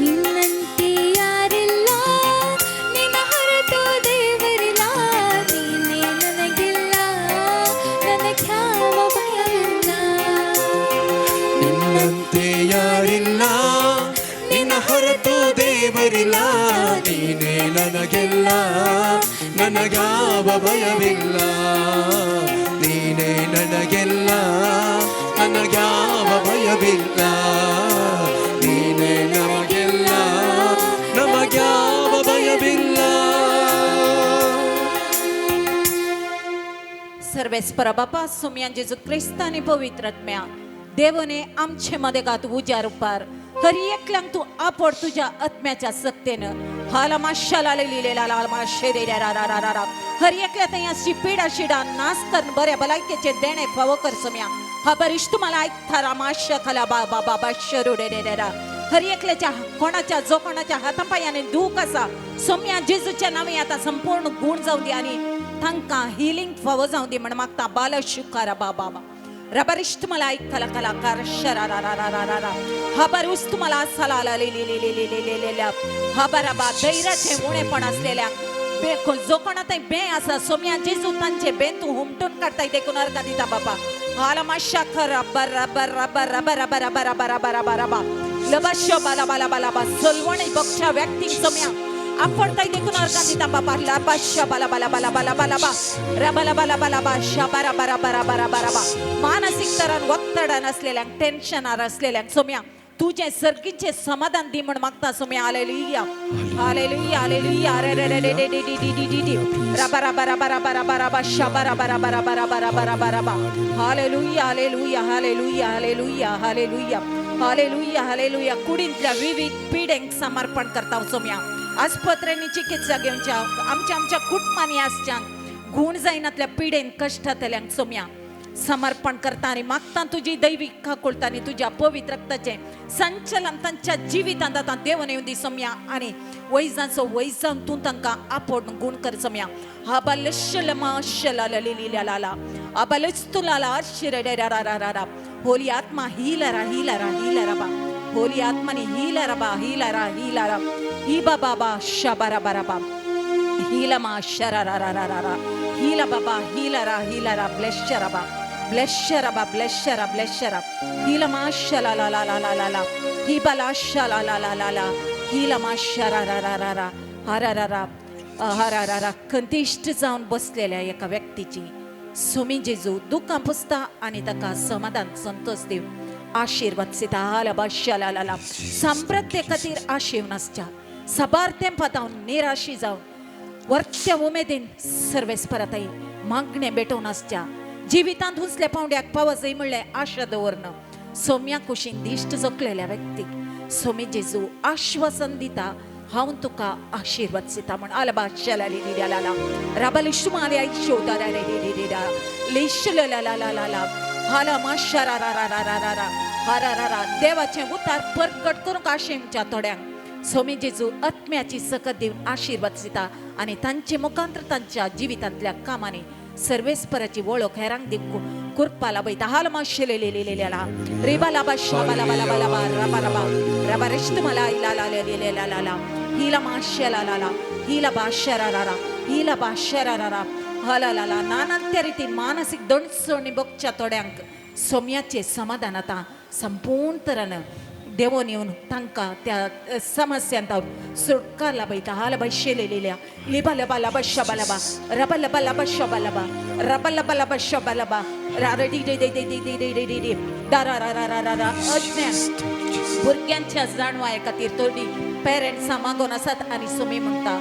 ನಿನ್ನಂತೆ ಯಾರಿಲ್ಲ, ನಿನ್ನ ಹೊರತು ದೇವರಿಲ್ಲ, ನೀನೇ ನನಗೆಲ್ಲ, ನನಗ್ಯಾವ ಭಯವಿಲ್ಲ. ನಿನ್ನಂತೆ ಯಾರಿಲ್ಲ, ನಿನ್ನ ಹೊರತು ದೇವರಿಲ್ಲ, ನೀನೇ ನನಗೆಲ್ಲ, ನನಗಾವ ಭಯವಿಲ್ಲ. ನೀನೇ ನನಗೆಲ್ಲ, ನನಗ್ಯಾವ ಭಯವಿಲ್ಲ. ನೀನೇ ನಮಗೆಲ್ಲ, ನಮಗ್ಯಾವ ಭಯವಿಲ್ಲ. सर्वेस्पर बापा सोमयान जेजू क्रिस्तानी आनी पवित्र आत्म्या देवने आमचे मदेगात उज्या रुपार हर एकल्यांक तूं आपड तुज्या आत्म्याच्या सक्तेन हाला माशाला लिहिलेला लाल माशे रे रा रा रा रा रा हर एकल्या थंय अशी पिडा शिडा नाश कर बऱ्या भलायकेचे देणे फावो कर सोम्या हा बरीश तुम्हाला ऐकता रा माशा खाला बा बा बा शरू रे रे रा हर एकल्याच्या कोणाच्या जो कोणाच्या हातापायाने दूख आसा सोम्या जेजूच्या नावे आता संपूर्ण गुण जावं दी आणि तांकां हिलिंग फावो जावं दी म्हण मागता बाल शुकारा बा बाबा रबरिश तुम्हाला ऐकला कलाकार शरा रा रा रा रा रा रा हबरुस तुम्हाला सला ला ले ले ले ले ले ले ले ले हबराबा धैर्याचे उणेपण असलेल्या बे जो कोणा थंय बे आसा सोम्या जेजू तांचे बेन तूं हुमटून काडताय देखून अर्गां दिता बाबा हाला माशा खरा बरा बरा बरा बरा बरा बरा बरा बरा बरा बा लबाश बाला बाला बाला बा सलवणी बगच्या व्यक्तींक सोम्या आपडताय देखून अर्गां दिता बाबा लाबाश बाला बाला बाला बाला बाला बा रबाला बाला बाला बा शबारा बारा बारा बारा बारा बा मानसीक तरान वक्तडान असलेल्यांक टेन्शनार असलेल्यांक सोम्या तुझे सर्गीचे समाधान दी म्हण मागता सोम्या. हालेलुया हालेलुया हालेलुया रे रे रे रे रे D D D D D रबा रबा रबा रबा रबा रबा शबा रबा रबा रबा रबा रबा रबा रबा. Hallelujah hallelujah hallelujah hallelujah hallelujah hallelujah hallelujah. कुडींतल्या विविध पिढ्यांक समर्पण करता सोम्या. आस्पत्र्यांनी चिकित्सा घेवच्या आमच्या आमच्या कुटुंबांनी आसच्यांक गुण जायनातल्या पिढेन कश्टांतल्यांक सोम्या समर्पण करता आनी मागता तुजी दैवीक काकुळटा आनी तुज्या पवित्र रक्ताचें संचलन तांच्या जिवितांत आतां देवन येवन दी सोम्या आनी वैजांचो वैजान तूं तांकां आपोवन गुण कर सोम्या. हाबालशलमाशलाला आबालस्तुलाला शिरडेरा होली आत्मा हिलरा हिलरा हिलरा बा होली आत्मानी हिलरा बा हिलरा हिलरा ही बाबा बा शबारा बारा बा हिलमा शरा रा रा रा रा हिला बाबा हिलरा हिलरा ब्लेशरा बा ब्लेशरा बा ब्लेशरा ब्लेशरा हिलमा शला ला ला ला ला ला ला ही बाला शला ला ला ला ला हिलमा शरा रा रा रा रा हरा रा रा हरा रा रा. खंतिश्ट जावन बसलेल्या एका व्यक्तीची सोमी जेजू दुकां पुसता आनी ताका समाधान संतोष दिव आशिर्वाद सिता हाला बा शला ला ला. संप्रत्ये खातीर आशेवन आसच्या साबार तेंपात हांव निराशी जावन वर्त्या उमेदीन सर्वेस्पराताई मागणें भेटोवन आसच्या जिवितांत उंचल्या पावंड्याक पावजय म्हणलें आशा दवरन सोम्या कुशीन दिश्ट जखलेल्या व्यक्तीक सोमी जेजू आश्वासन दिता हांव तुका आशिर्वाद दिता म्हण. आला शला ली ला ला राबाली शुमाले आयशो दा रे रे रे रा लेश ला ला ला ला ला हाला माशा रा रा रा रा रा रा हा रा रा. देवाचें उतार परकट करूंक आशेमच्या थोड्यांक सोमी जेजू आत्म्याची सकत दिवन आशिर्वाद दिता आनी तांचे मुखांतर तांच्या जिवितांतल्या कामांनी सर्वेस्पराची वळख हेरांक दिवन कृपा लाभयता. हाल माशेलेलेलेलेला रेबा लाबा शाबा लाबा लाबा लाबा रबा रबा रबा रेश्त मला ला ला ले ला ला ला हिला माशेला ला ला हिला बाशरा रा रा हिला बाशरा रा रा हाला ला ला. नानांत्या रितीन मानसीक दणसणी बगच्या थोड्यांक सोम्याचें समाधान आतां संपूर्ण तरान देवोन येवन तांकां त्या समस्यांत सुटकार लाभयता. हाला बाय लिबा लबा लबा शबा लबा रबा लबा लबा शबा लबा रबा लबा लबा शबा लबा रा रे D ray day day day day day day day दा रा रा रा रा रा रा. अज्ञान भुरग्यांच्या जाणवाये खातीर थोडी पेरंट्सां मागोन आसात आनी सोमी म्हणटा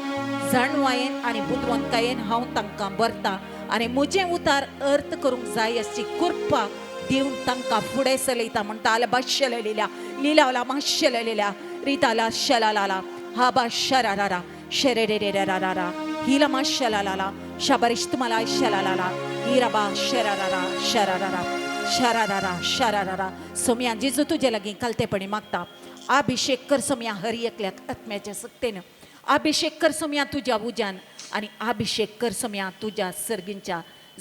जाणवायेन आनी बुदवंतकायेन हांव तांकां भरता आनी म्हजें उतार अर्थ करूंक जाय अशी कृपा दिवन तांकां फुडें चलयता म्हणटा. आला बाशेलेल्या लिलावला माशेलेल्या रिताला शला ला हा बा शरा रा रा शरे रे रे रा रा रा हिला माशला ला ला शबरिश तुम्हाला शला ला ला हिरा बा शरा रा रा शरा रा रा शरा रा रा शरा रा रा. सोम्या जेजू तुजे लागीं कालतेपणी मागता अभिषेक कर सोम्या हर एकल्याक आत्म्याच्या सक्तेन अभिषेक कर सोम्या तुज्या उज्यान आनी अभिषेक कर सोम्या तुज्या सर्गींच्या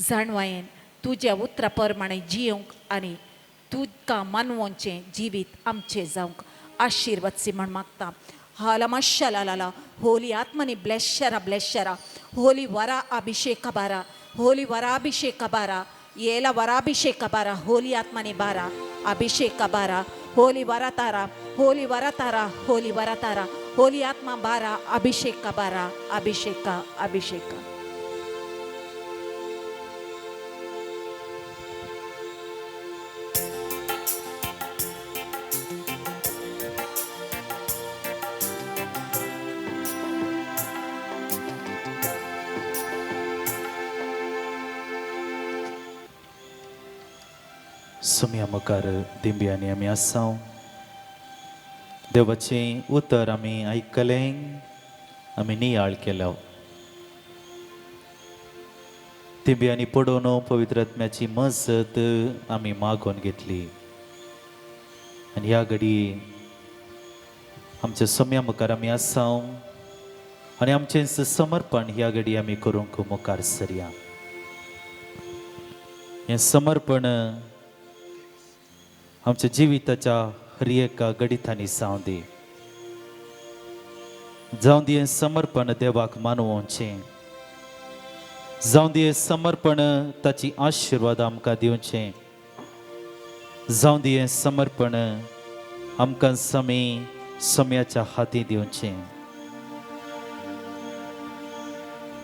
जाणवायेन तुज्या उतरा प्रमाणे जियोंक आनी तुका मानवोंचें जिवीत आमचें जावंक आशिर्वाद म्हण मागता. हालमाशालाला होली आत्मनी ब्लेशरा ब्लेशरा होली वरा अभिषेक बारा होली वराभिषेक बारा येला वराभिषेक बारा होली आत्मनी बारा अभिषेक बारा होली वरा तारा होली वरा तारा होली वरा तारा होली आत्मा बारा अभिषेक बारा अभिषेक अभिषेक. सुम्या मुखार दिंब्यांनी आमी आसां. देवाचें उतर आमी आयकलें, आमी नियाळ केलो. दिंब्यांनी पडोवन पवित्र आत्म्याची मजत आमी मागोवन घेतली आनी ह्या घडी आमच्या सोम्या मुखार आमी आसां आनी आमचें समर्पण ह्या घडी आमी करूंक मुखार सरया. हें समर्पण आमच्या जिविताच्या हर एका गडितांनी जावं दी, जावं दी हें समर्पण देवाक मानवचें, जावं दी हें समर्पण ताची आशिर्वाद आमकां दिवचें, जावं दी हें समर्पण आमकां समी सम्याच्या हाती दिवचें.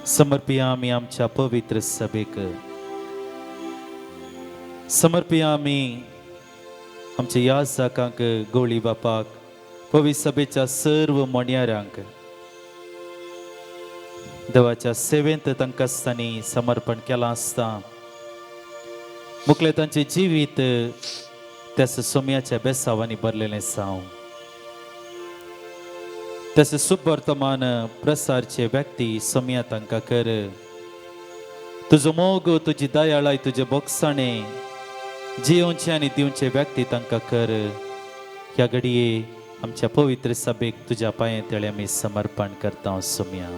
समर्पिया आमी आमच्या पवित्र सभेक, समर्पिया आमी आमच्या याजाकांक, गोळी बापाक, पवित्र सभेच्या सर्व मोणयाऱ्यांक, देवाच्या सेवेंत तांकां आसतानी समर्पण केलां आसता. मुखले तांचें जिवीत त्याच सोम्याच्या बेसावांनी भरलेलें जावं, त्याच सुवर्तमान प्रसारचे व्यक्ती सोम्या तांकां कर. तुजो मोग, तुजी दयाळाय, तुजे बोगसाणे जियोवचे आनी दिवचे व्यक्ती तांकां कर. ह्या घडये आमच्या पवित्र सभेक तुज्या पांये तळे आमी समर्पण करता सोम्या.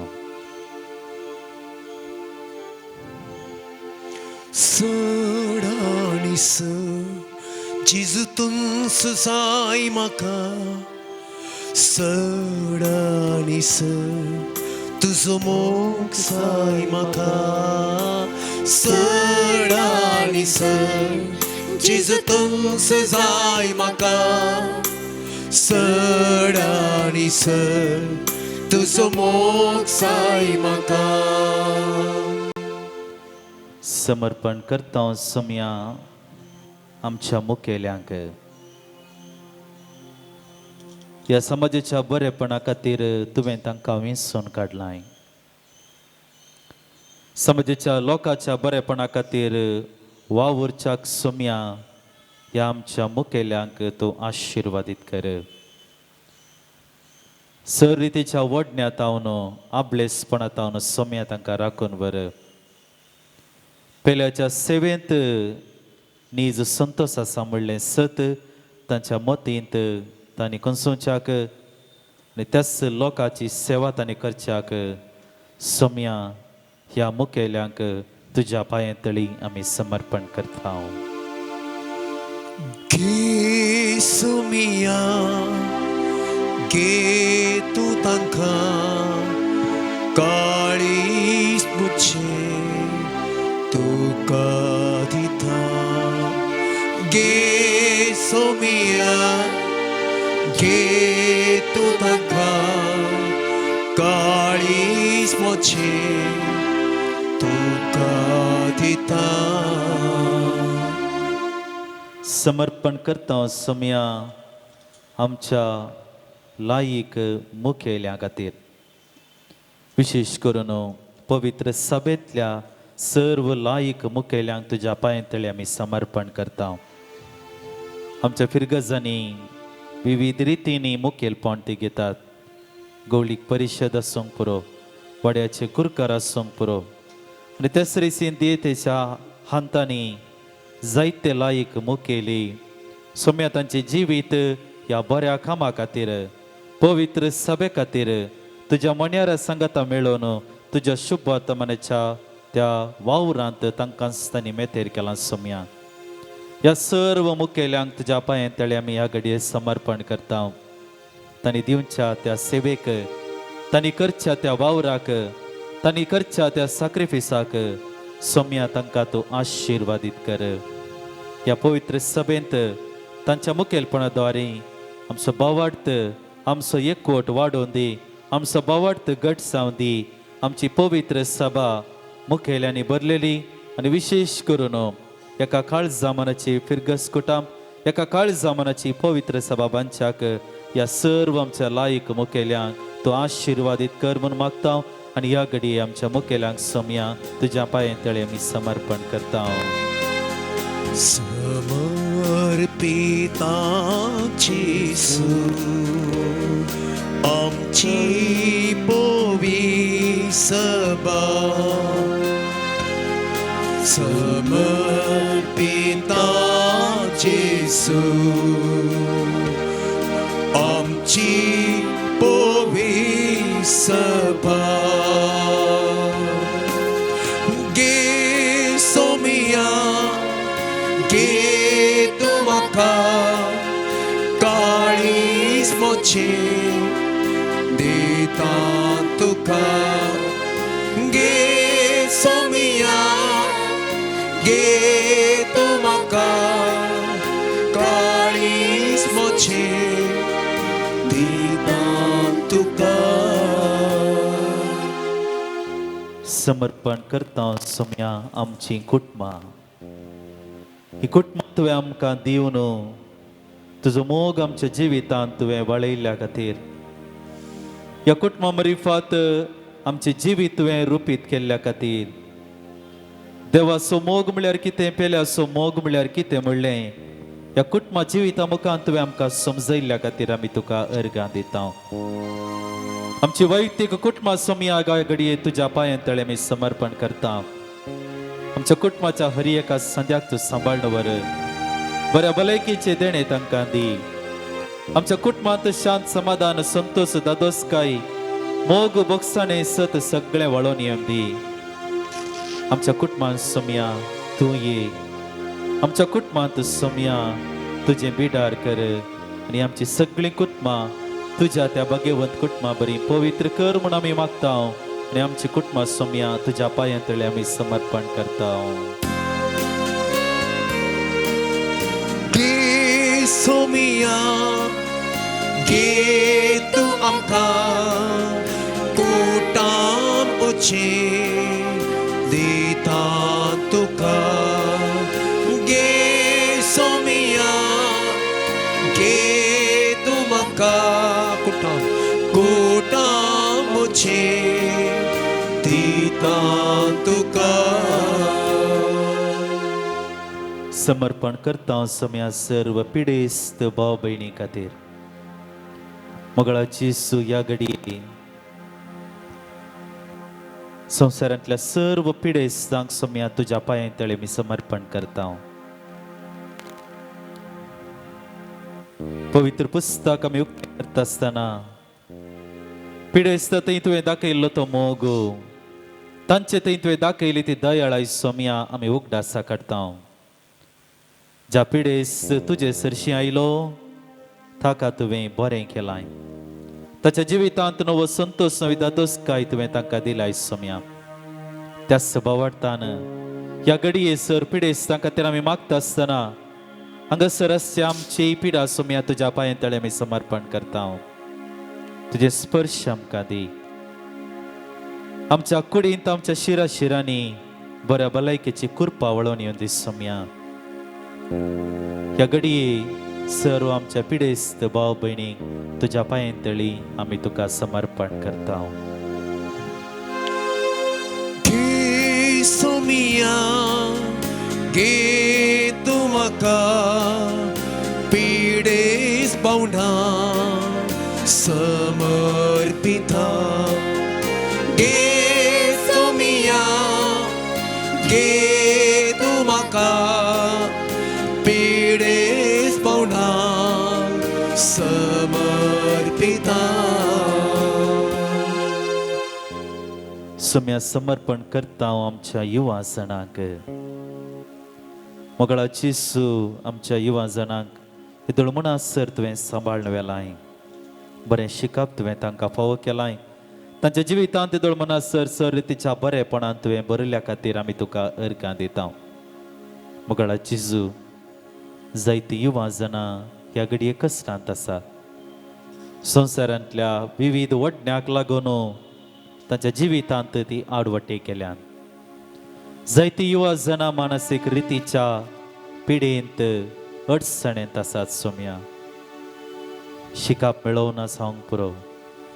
सड आनी सड जेजू तूंच जाय म्हाका, सड आनी सड तुजो मोग जाय म्हाका, सड आनी सड जेजू तूंच जाय म्हाका, सड आनी सड तुजो मोग जाय म्हाका. समर्पण करता सोम्या आमच्या मुखेल्यांक, ह्या समाजाच्या बरेपणा खातीर तुवें तांकां विंचून काडलाय. समाजाच्या लोकांच्या बरेपणा खातीर वावुरच्याक सोम्या ह्या आमच्या मुखेल्यांक तूं आशिर्वादीत कर. सर रितीच्या वडण्यांत हांव आबलेसपणांत हांव सोम्या तांकां राखून व्हर. पेल्याच्या सेवेंत नीज संतोश आसा म्हणलें सत तांच्या मतींत तांणी कंसोवच्याक आनी त्याच लोकांची सेवा तांणी करच्याक सोम्या ह्या मुखेल्यांक तुज्या पांये तळी आमी समर्पण करता. घे सोमिया घे तूं तांकां काळीज मुझे तुका दिता, घे सोमिया घे तूं तांकां काळीज मुझे तुका दिता. समर्पण करता सोम्या आमच्या लायक मुखेल्या खातीर, विशेश करून पवित्र सभेंतल्या सर्व लायक मुखेल्यांक तुज्या पांये तळी आमी समर्पण करता. आमच्या फिरगजांनी विविध रितींनी मुखेलपण ती घेतात. गौळीक परिशद आसूंक पुरो, वाड्याचे कुरकार आसूंक पुरो आनी त्याच रितीन देयतेच्या हातांनी जायते लायक मुखेली सोम्या तांचें जिवीत ह्या बऱ्या कामा खातीर पवित्र सभे खातीर तुज्या मण्यारा सांगाता मेळोवन तुज्या शुभ वर्तमानाच्या त्या वावरांत तांकां तांणी मेतेर केलां सोम्या. ह्या सर्व मुखेल्यांक तुज्या पांये तळे आमी ह्या घडये समर्पण करता. तांणी दिवच्या त्या सेवेक, तांणी करच्या त्या वावराक, तांणी करच्या त्या साक्रिफिसाक सोम्या तांकां तूं आशिर्वादीत कर. ह्या पवित्र सभेंत तांच्या मुखेलपणा द्वारे आमचो भावार्थ, आमचो एकवट वाडोवन दी, आमचो भावार्थ घट जावन दी. आमची पवित्र सभा मुखेल्यांनी भरलेली आनी विशेश करून एका काळजामनाची फिरगस कुटाम, एका काळजामनाची पवित्र सभा बांदच्याक ह्या सर्व आमच्या लायक मुखेल्यांक तूं आशिर्वादीत कर म्हूण मागता आनी ह्या घडये आमच्या मुखेल्यांक सोमया तुज्या पांये तळे आमी समर्पण करता. समर्पिता जेसू आमची पोवी सभा, समर्पिता जेसू आमची पोवी सभा. गे सोमिया गे तूं म्हाका काळीज मोचे दिता तुका, गे सोमिया गे तूं म्हाका काळीज मोचे दिता तुका. समर्पण करता सोम्या आमची कुटुंबां, ही कुटुंबां तुवें आमकां दिवन तुजो मोग आमच्या जिवितांत तुवें वळयल्ल्या खातीर, ह्या कुटुंबा मरिफात आमचें जिवीत तुवें रुपीत केल्ल्या खातीर, देवाचो मोग म्हळ्यार कितें, पेल्याचो मोग म्हळ्यार कितें म्हणलें ह्या कुटुंबा जिविता मुखार तुवें आमकां समजयल्ल्या खातीर आमी तुका अर्गां दिता. आमची वैयक्तीक कुटुंबां सोमया घडये तुज्या पांयां तळे आमी समर्पण करता. आमच्या कुटुंबाच्या हर एका संद्याक तूं सांबाळ्ळ वर, बऱ्या भलायकीचे देणे तांकां दी. आमच्या कुटुंबांत शांत, समाधान, संतोष, दादोसकाय, मोग, बोगसाणे, सत सगळें वळोवन येवन दी. आमच्या कुटुंबांत सोमया तूं ये, आमच्या कुटुंबांत सोमया तुजें बिडार कर आनी आमची सगळीं कुटुंबां तुज्या त्या भाग्यवंत कुटुंबा बरी पवित्र कर म्हूण आमी मागता आनी आमची कुटुंबां सोमया तुज्या पांयां तळे आमी समर्पण करता. गे सोमिया गे तूं आमकां कुटाम उचे दिता तुका, गे सोमिया गे तूं म्हाका कुटाम कुटाम उचे दिता तुका. समर्पण करता सोम्या सर्व पिडेस्त भाव भयणी खातीर. मोगळाची ह्या घडी संवसारांतल्या सर्व पिडेस्तांक सोम्या तुज्या पांयां तळे मी समर्पण करता. पवित्र पुस्तक आमी उक्तें करता आसतना पिडेस्त थंय तुवें दाखयल्लो तो मोग, तांचे थंय तुवें दाखयली ती दयाळाय सोम्या आमी उगडासा काडटा. ज्या पिडेस तुजे सरशी आयलो ताका तुवें बरें केलां, ताच्या जिवितांत नवो संतोष, नवी दादोसकाय तुवें तांकां दिलाय सोम्या. त्या सभावार्थान ह्या घडये सर पिडेस तांकां खातीर आमी मागता आसतना हांगासर आसच्या आमची पिडा सोम्या तुज्या पांयां तळे आमी समर्पण करता. तुजे स्पर्श आमकां दी, आमच्या कुडींत आमच्या शिरा शिरांनी बऱ्या भलायकेची कृपा वळोवन येवन दी सोम्या. ह्या घडये सर्व आमच्या पिडेस्त भाव भयणीक तुज्या पांयां तळी आमी तुका समर्पण करता. गे सोमिया गे तूं म्हाका पिडेस पावंडा समर्पिता, गे सोमिया गे तूं म्हाका पिडेस पावंडा समर्पिता. सोम्या समर्पण करता आमच्या युवा सणाक. मोगळा जेजू आमच्या युवा जाणांक हेदोळ म्हणसर तुवें सांबाळून व्हेलाय, बरें शिकप तुवें तांकां फावो केलाय. तांच्या जिवितांत येदोळ म्हणसर सर रितीच्या बरेपणान तुवें बरयल्या खातीर आमी तुका अर्गां दिता. मोगळा जेजू, जायतीं युवा जाणां ह्या घडये कश्टांत आसा. संवसारांतल्या विविध वडण्याक लागून तांच्या जिवितांत ती आडवटे केल्यान. जायती युवा जाणां मानसीक रितीच्या पिडेंत अडचणेंत आसात सोम्या. शिकप मेळोवना जावंक पुरो,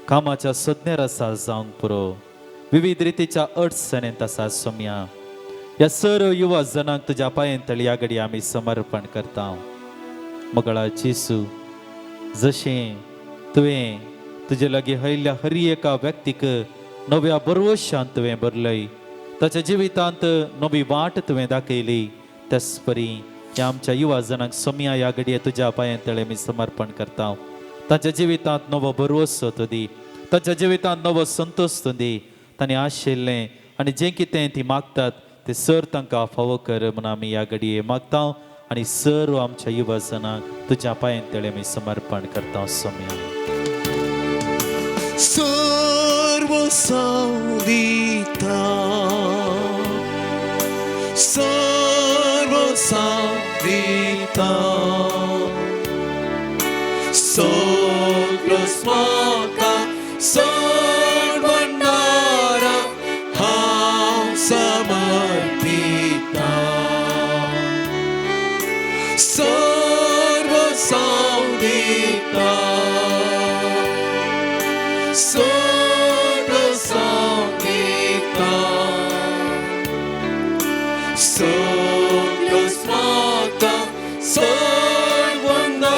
कामाच्या सोदनेर आसा जावंक पुरो, विविध रितीच्या अडचणेंत आसा सोम्या. ह्या सर्व युवा जणांक तुज्या पांयेन तळया घडी आमी समर्पण करता. मगळा जेसू, जशें तुवें तुजे लागीं हयल्ल्या हर एका व्यक्तीक नव्या बरवशान तुवें भरलय, ताच्या जिवितांत नवी वाट तुवें दाखयली, त्याच परी ह्या आमच्या युवा जणांक सोम्या ह्या घडये तुज्या पांयेन तळे आमी समर्पण करता. तांच्या जिवितांत नवो भरवसो तूं दी, तांच्या जिवितांत नवो संतोश तूं दी. तांणी आशिल्लें आनी जें कितें ती मागतात तें सर तांकां फावो कर म्हूण आमी ह्या घडये मागता आनी सर्व आमच्या युवा जणांक तुज्या पांयेन तळे आमी समर्पण करता सोम्या. सर्व सावदिता, सर्व सावदिता, सगळो म्हाका सोडवणारा हांव समर्पिता. सर्व सावदिता, सर्व सावदिता, सगळो म्हाका सोडवणारा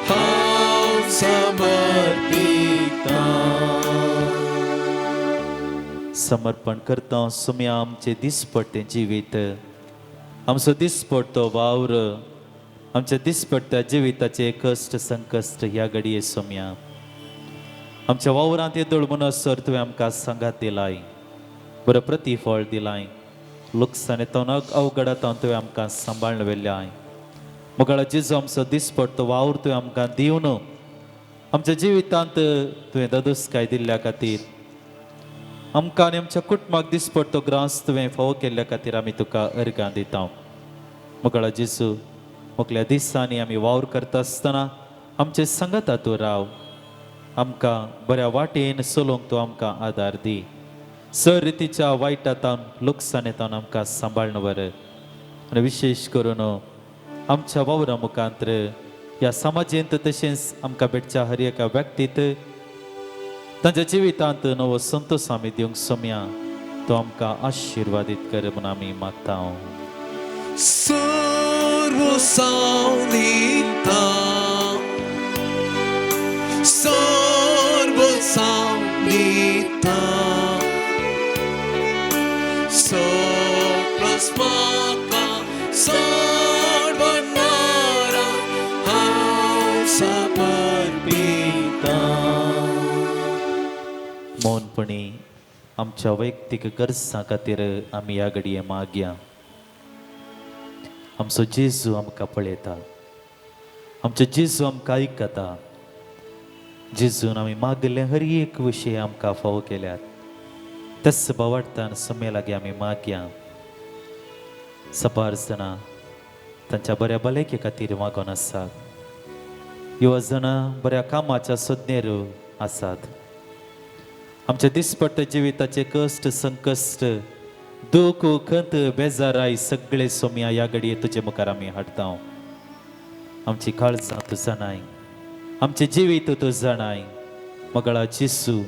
हांव समर्पिता. समर्पण करता सुम्या आमचे दिसपट्टें जिवीत, आमचो दिसपट्टो वावर, आमच्या दिसपट्ट्या जिविताचे कश्ट संकश्ट ह्या घडये सोम्या. आमच्या वावरांत येदोळ म्हणसर तुवें आमकां सांगात दिलाय, बरो प्रतिफळ दिलाय. लुकसाण येता अवघडांत तुवें आमकां सांबाळून व्हेल्याय. मोगाळा जेजू, आमचो दिसपट्टो वावर तुवें आमकां दिवन आमच्या जिवितांत तुवें ददुसकाय दिल्ल्या खातीर, आमकां आनी आमच्या कुटुंबाक दिसपट्टो ग्रास तुवें फावो केल्ल्या खातीर आमी तुका अर्गां दिता. मोगाळा जेजू, मुखल्या दिसांनी आमी वावर करता आसतना आमचे सांगाता तूं राव. आमकां बऱ्या वाटेन चलोवंक तूं आमकां आदार दी. सर रितीच्या वायटांत लुकसाणेंत आमकां सांबाळून व्हर आनी विशेश करून आमच्या वावरा मुखांत ह्या समाजेंत तशेंच आमकां भेटच्या हर एका व्यक्तीत तांच्या जिवितांत नवो संतोश आमी दिवंक सोम्या. तो आमकां आशिर्वादीत कर म्हूण आमी मागता. सर्व सावदिता, सर्व सावदिता, सगळो म्हाका सोडवणारा हांव समर्पिता. मौनपणी आमच्या वैयक्तीक गरजां खातीर आमी ह्या घडये मागया. आमचो जेजू आमकां पळयता, आमचो जेजू आमकां आयकता. जेजून आमी मागिल्ले हर एक विशय आमकां फावो केल्यात. त्याच बोवाळटान सोम्या लागीं आमी मागया. सपार जाणां तांच्या बऱ्या भलायके खातीर मागून आसात. युवा जाणां बऱ्या कामाच्या सोदनेर आसात. आमच्या दिसपट्ट्या जिविताचे कश्ट संकश्ट दुःख खंत बेजाराय सगळे सोम्या ह्या घडये तुजे मुखार आमी हाडटा. आमची काळजां तूं जाणाय, आमचें जिवीत तूं जाणाय. मगळा जेसू,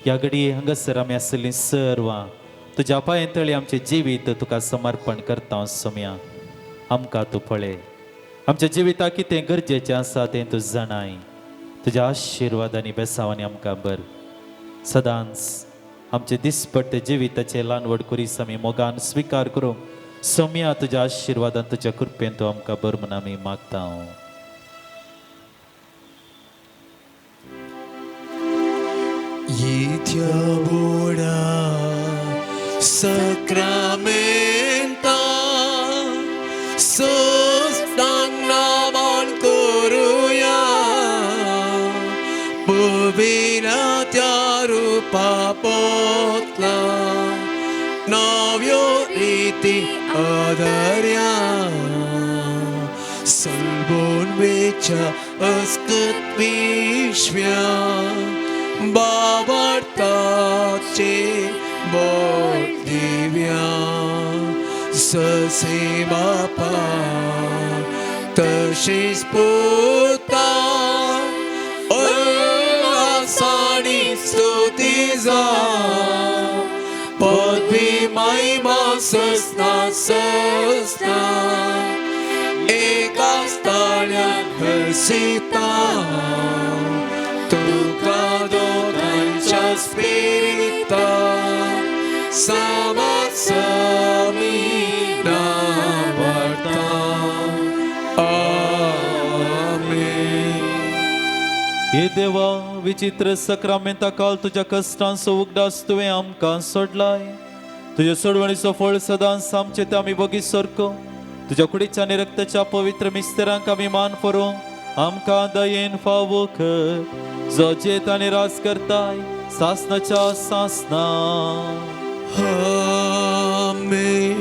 ह्या घडये हांगासर आमी आसलीं सर्वां तुज्या पांये तळी आमचें जिवीत तुका समर्पण करता सोम्या. आमकां तूं पळय, आमच्या जिविताक कितें गरजेचें आसा तें तूं जाणाय. तुज्या आशिर्वाद आनी बेसांवांनी आमकां बर. सदांच आमचे दिसपट्टे जिविताचे ल्हान व्हड कुरीस आमी मोगान स्विकार करूंक सोम्या तुज्या आशिर्वादान तुज्या कृपेन तूं आमकां बर म्हूण आमी मागता. येत्या व्हडा सक्रामेंता पयल्या त्या रुपा पोतला नव्यो रिती आदर्या सलबोन वेच्या अस्कत विश्व्या बाबडताचे बोल दिव्या ससे बापा तशीच पुता उल्हासानी स्तुती जा पदवी महिमा ससना ससना एका स्थान्या हसिता तुका दोगांच्या स्पिरिता सामासमी नावडता. आमेन. हे देवा, विचित्र सक्रामेंता काल तुज्या कश्टांचो उगडास तुवें आमकां सोडलाय. तुज्या सोडवणीचो फळ सदांच आमचे ते आमी बगी सारको तुज्या कुडीच्या आनी रक्ताच्या पवित्र मिस्तेरांक आमी मान करूंक आमकां दयेन फावो कर, जो जेत आनी राज करताय सासनाच्या सासना. आमेन.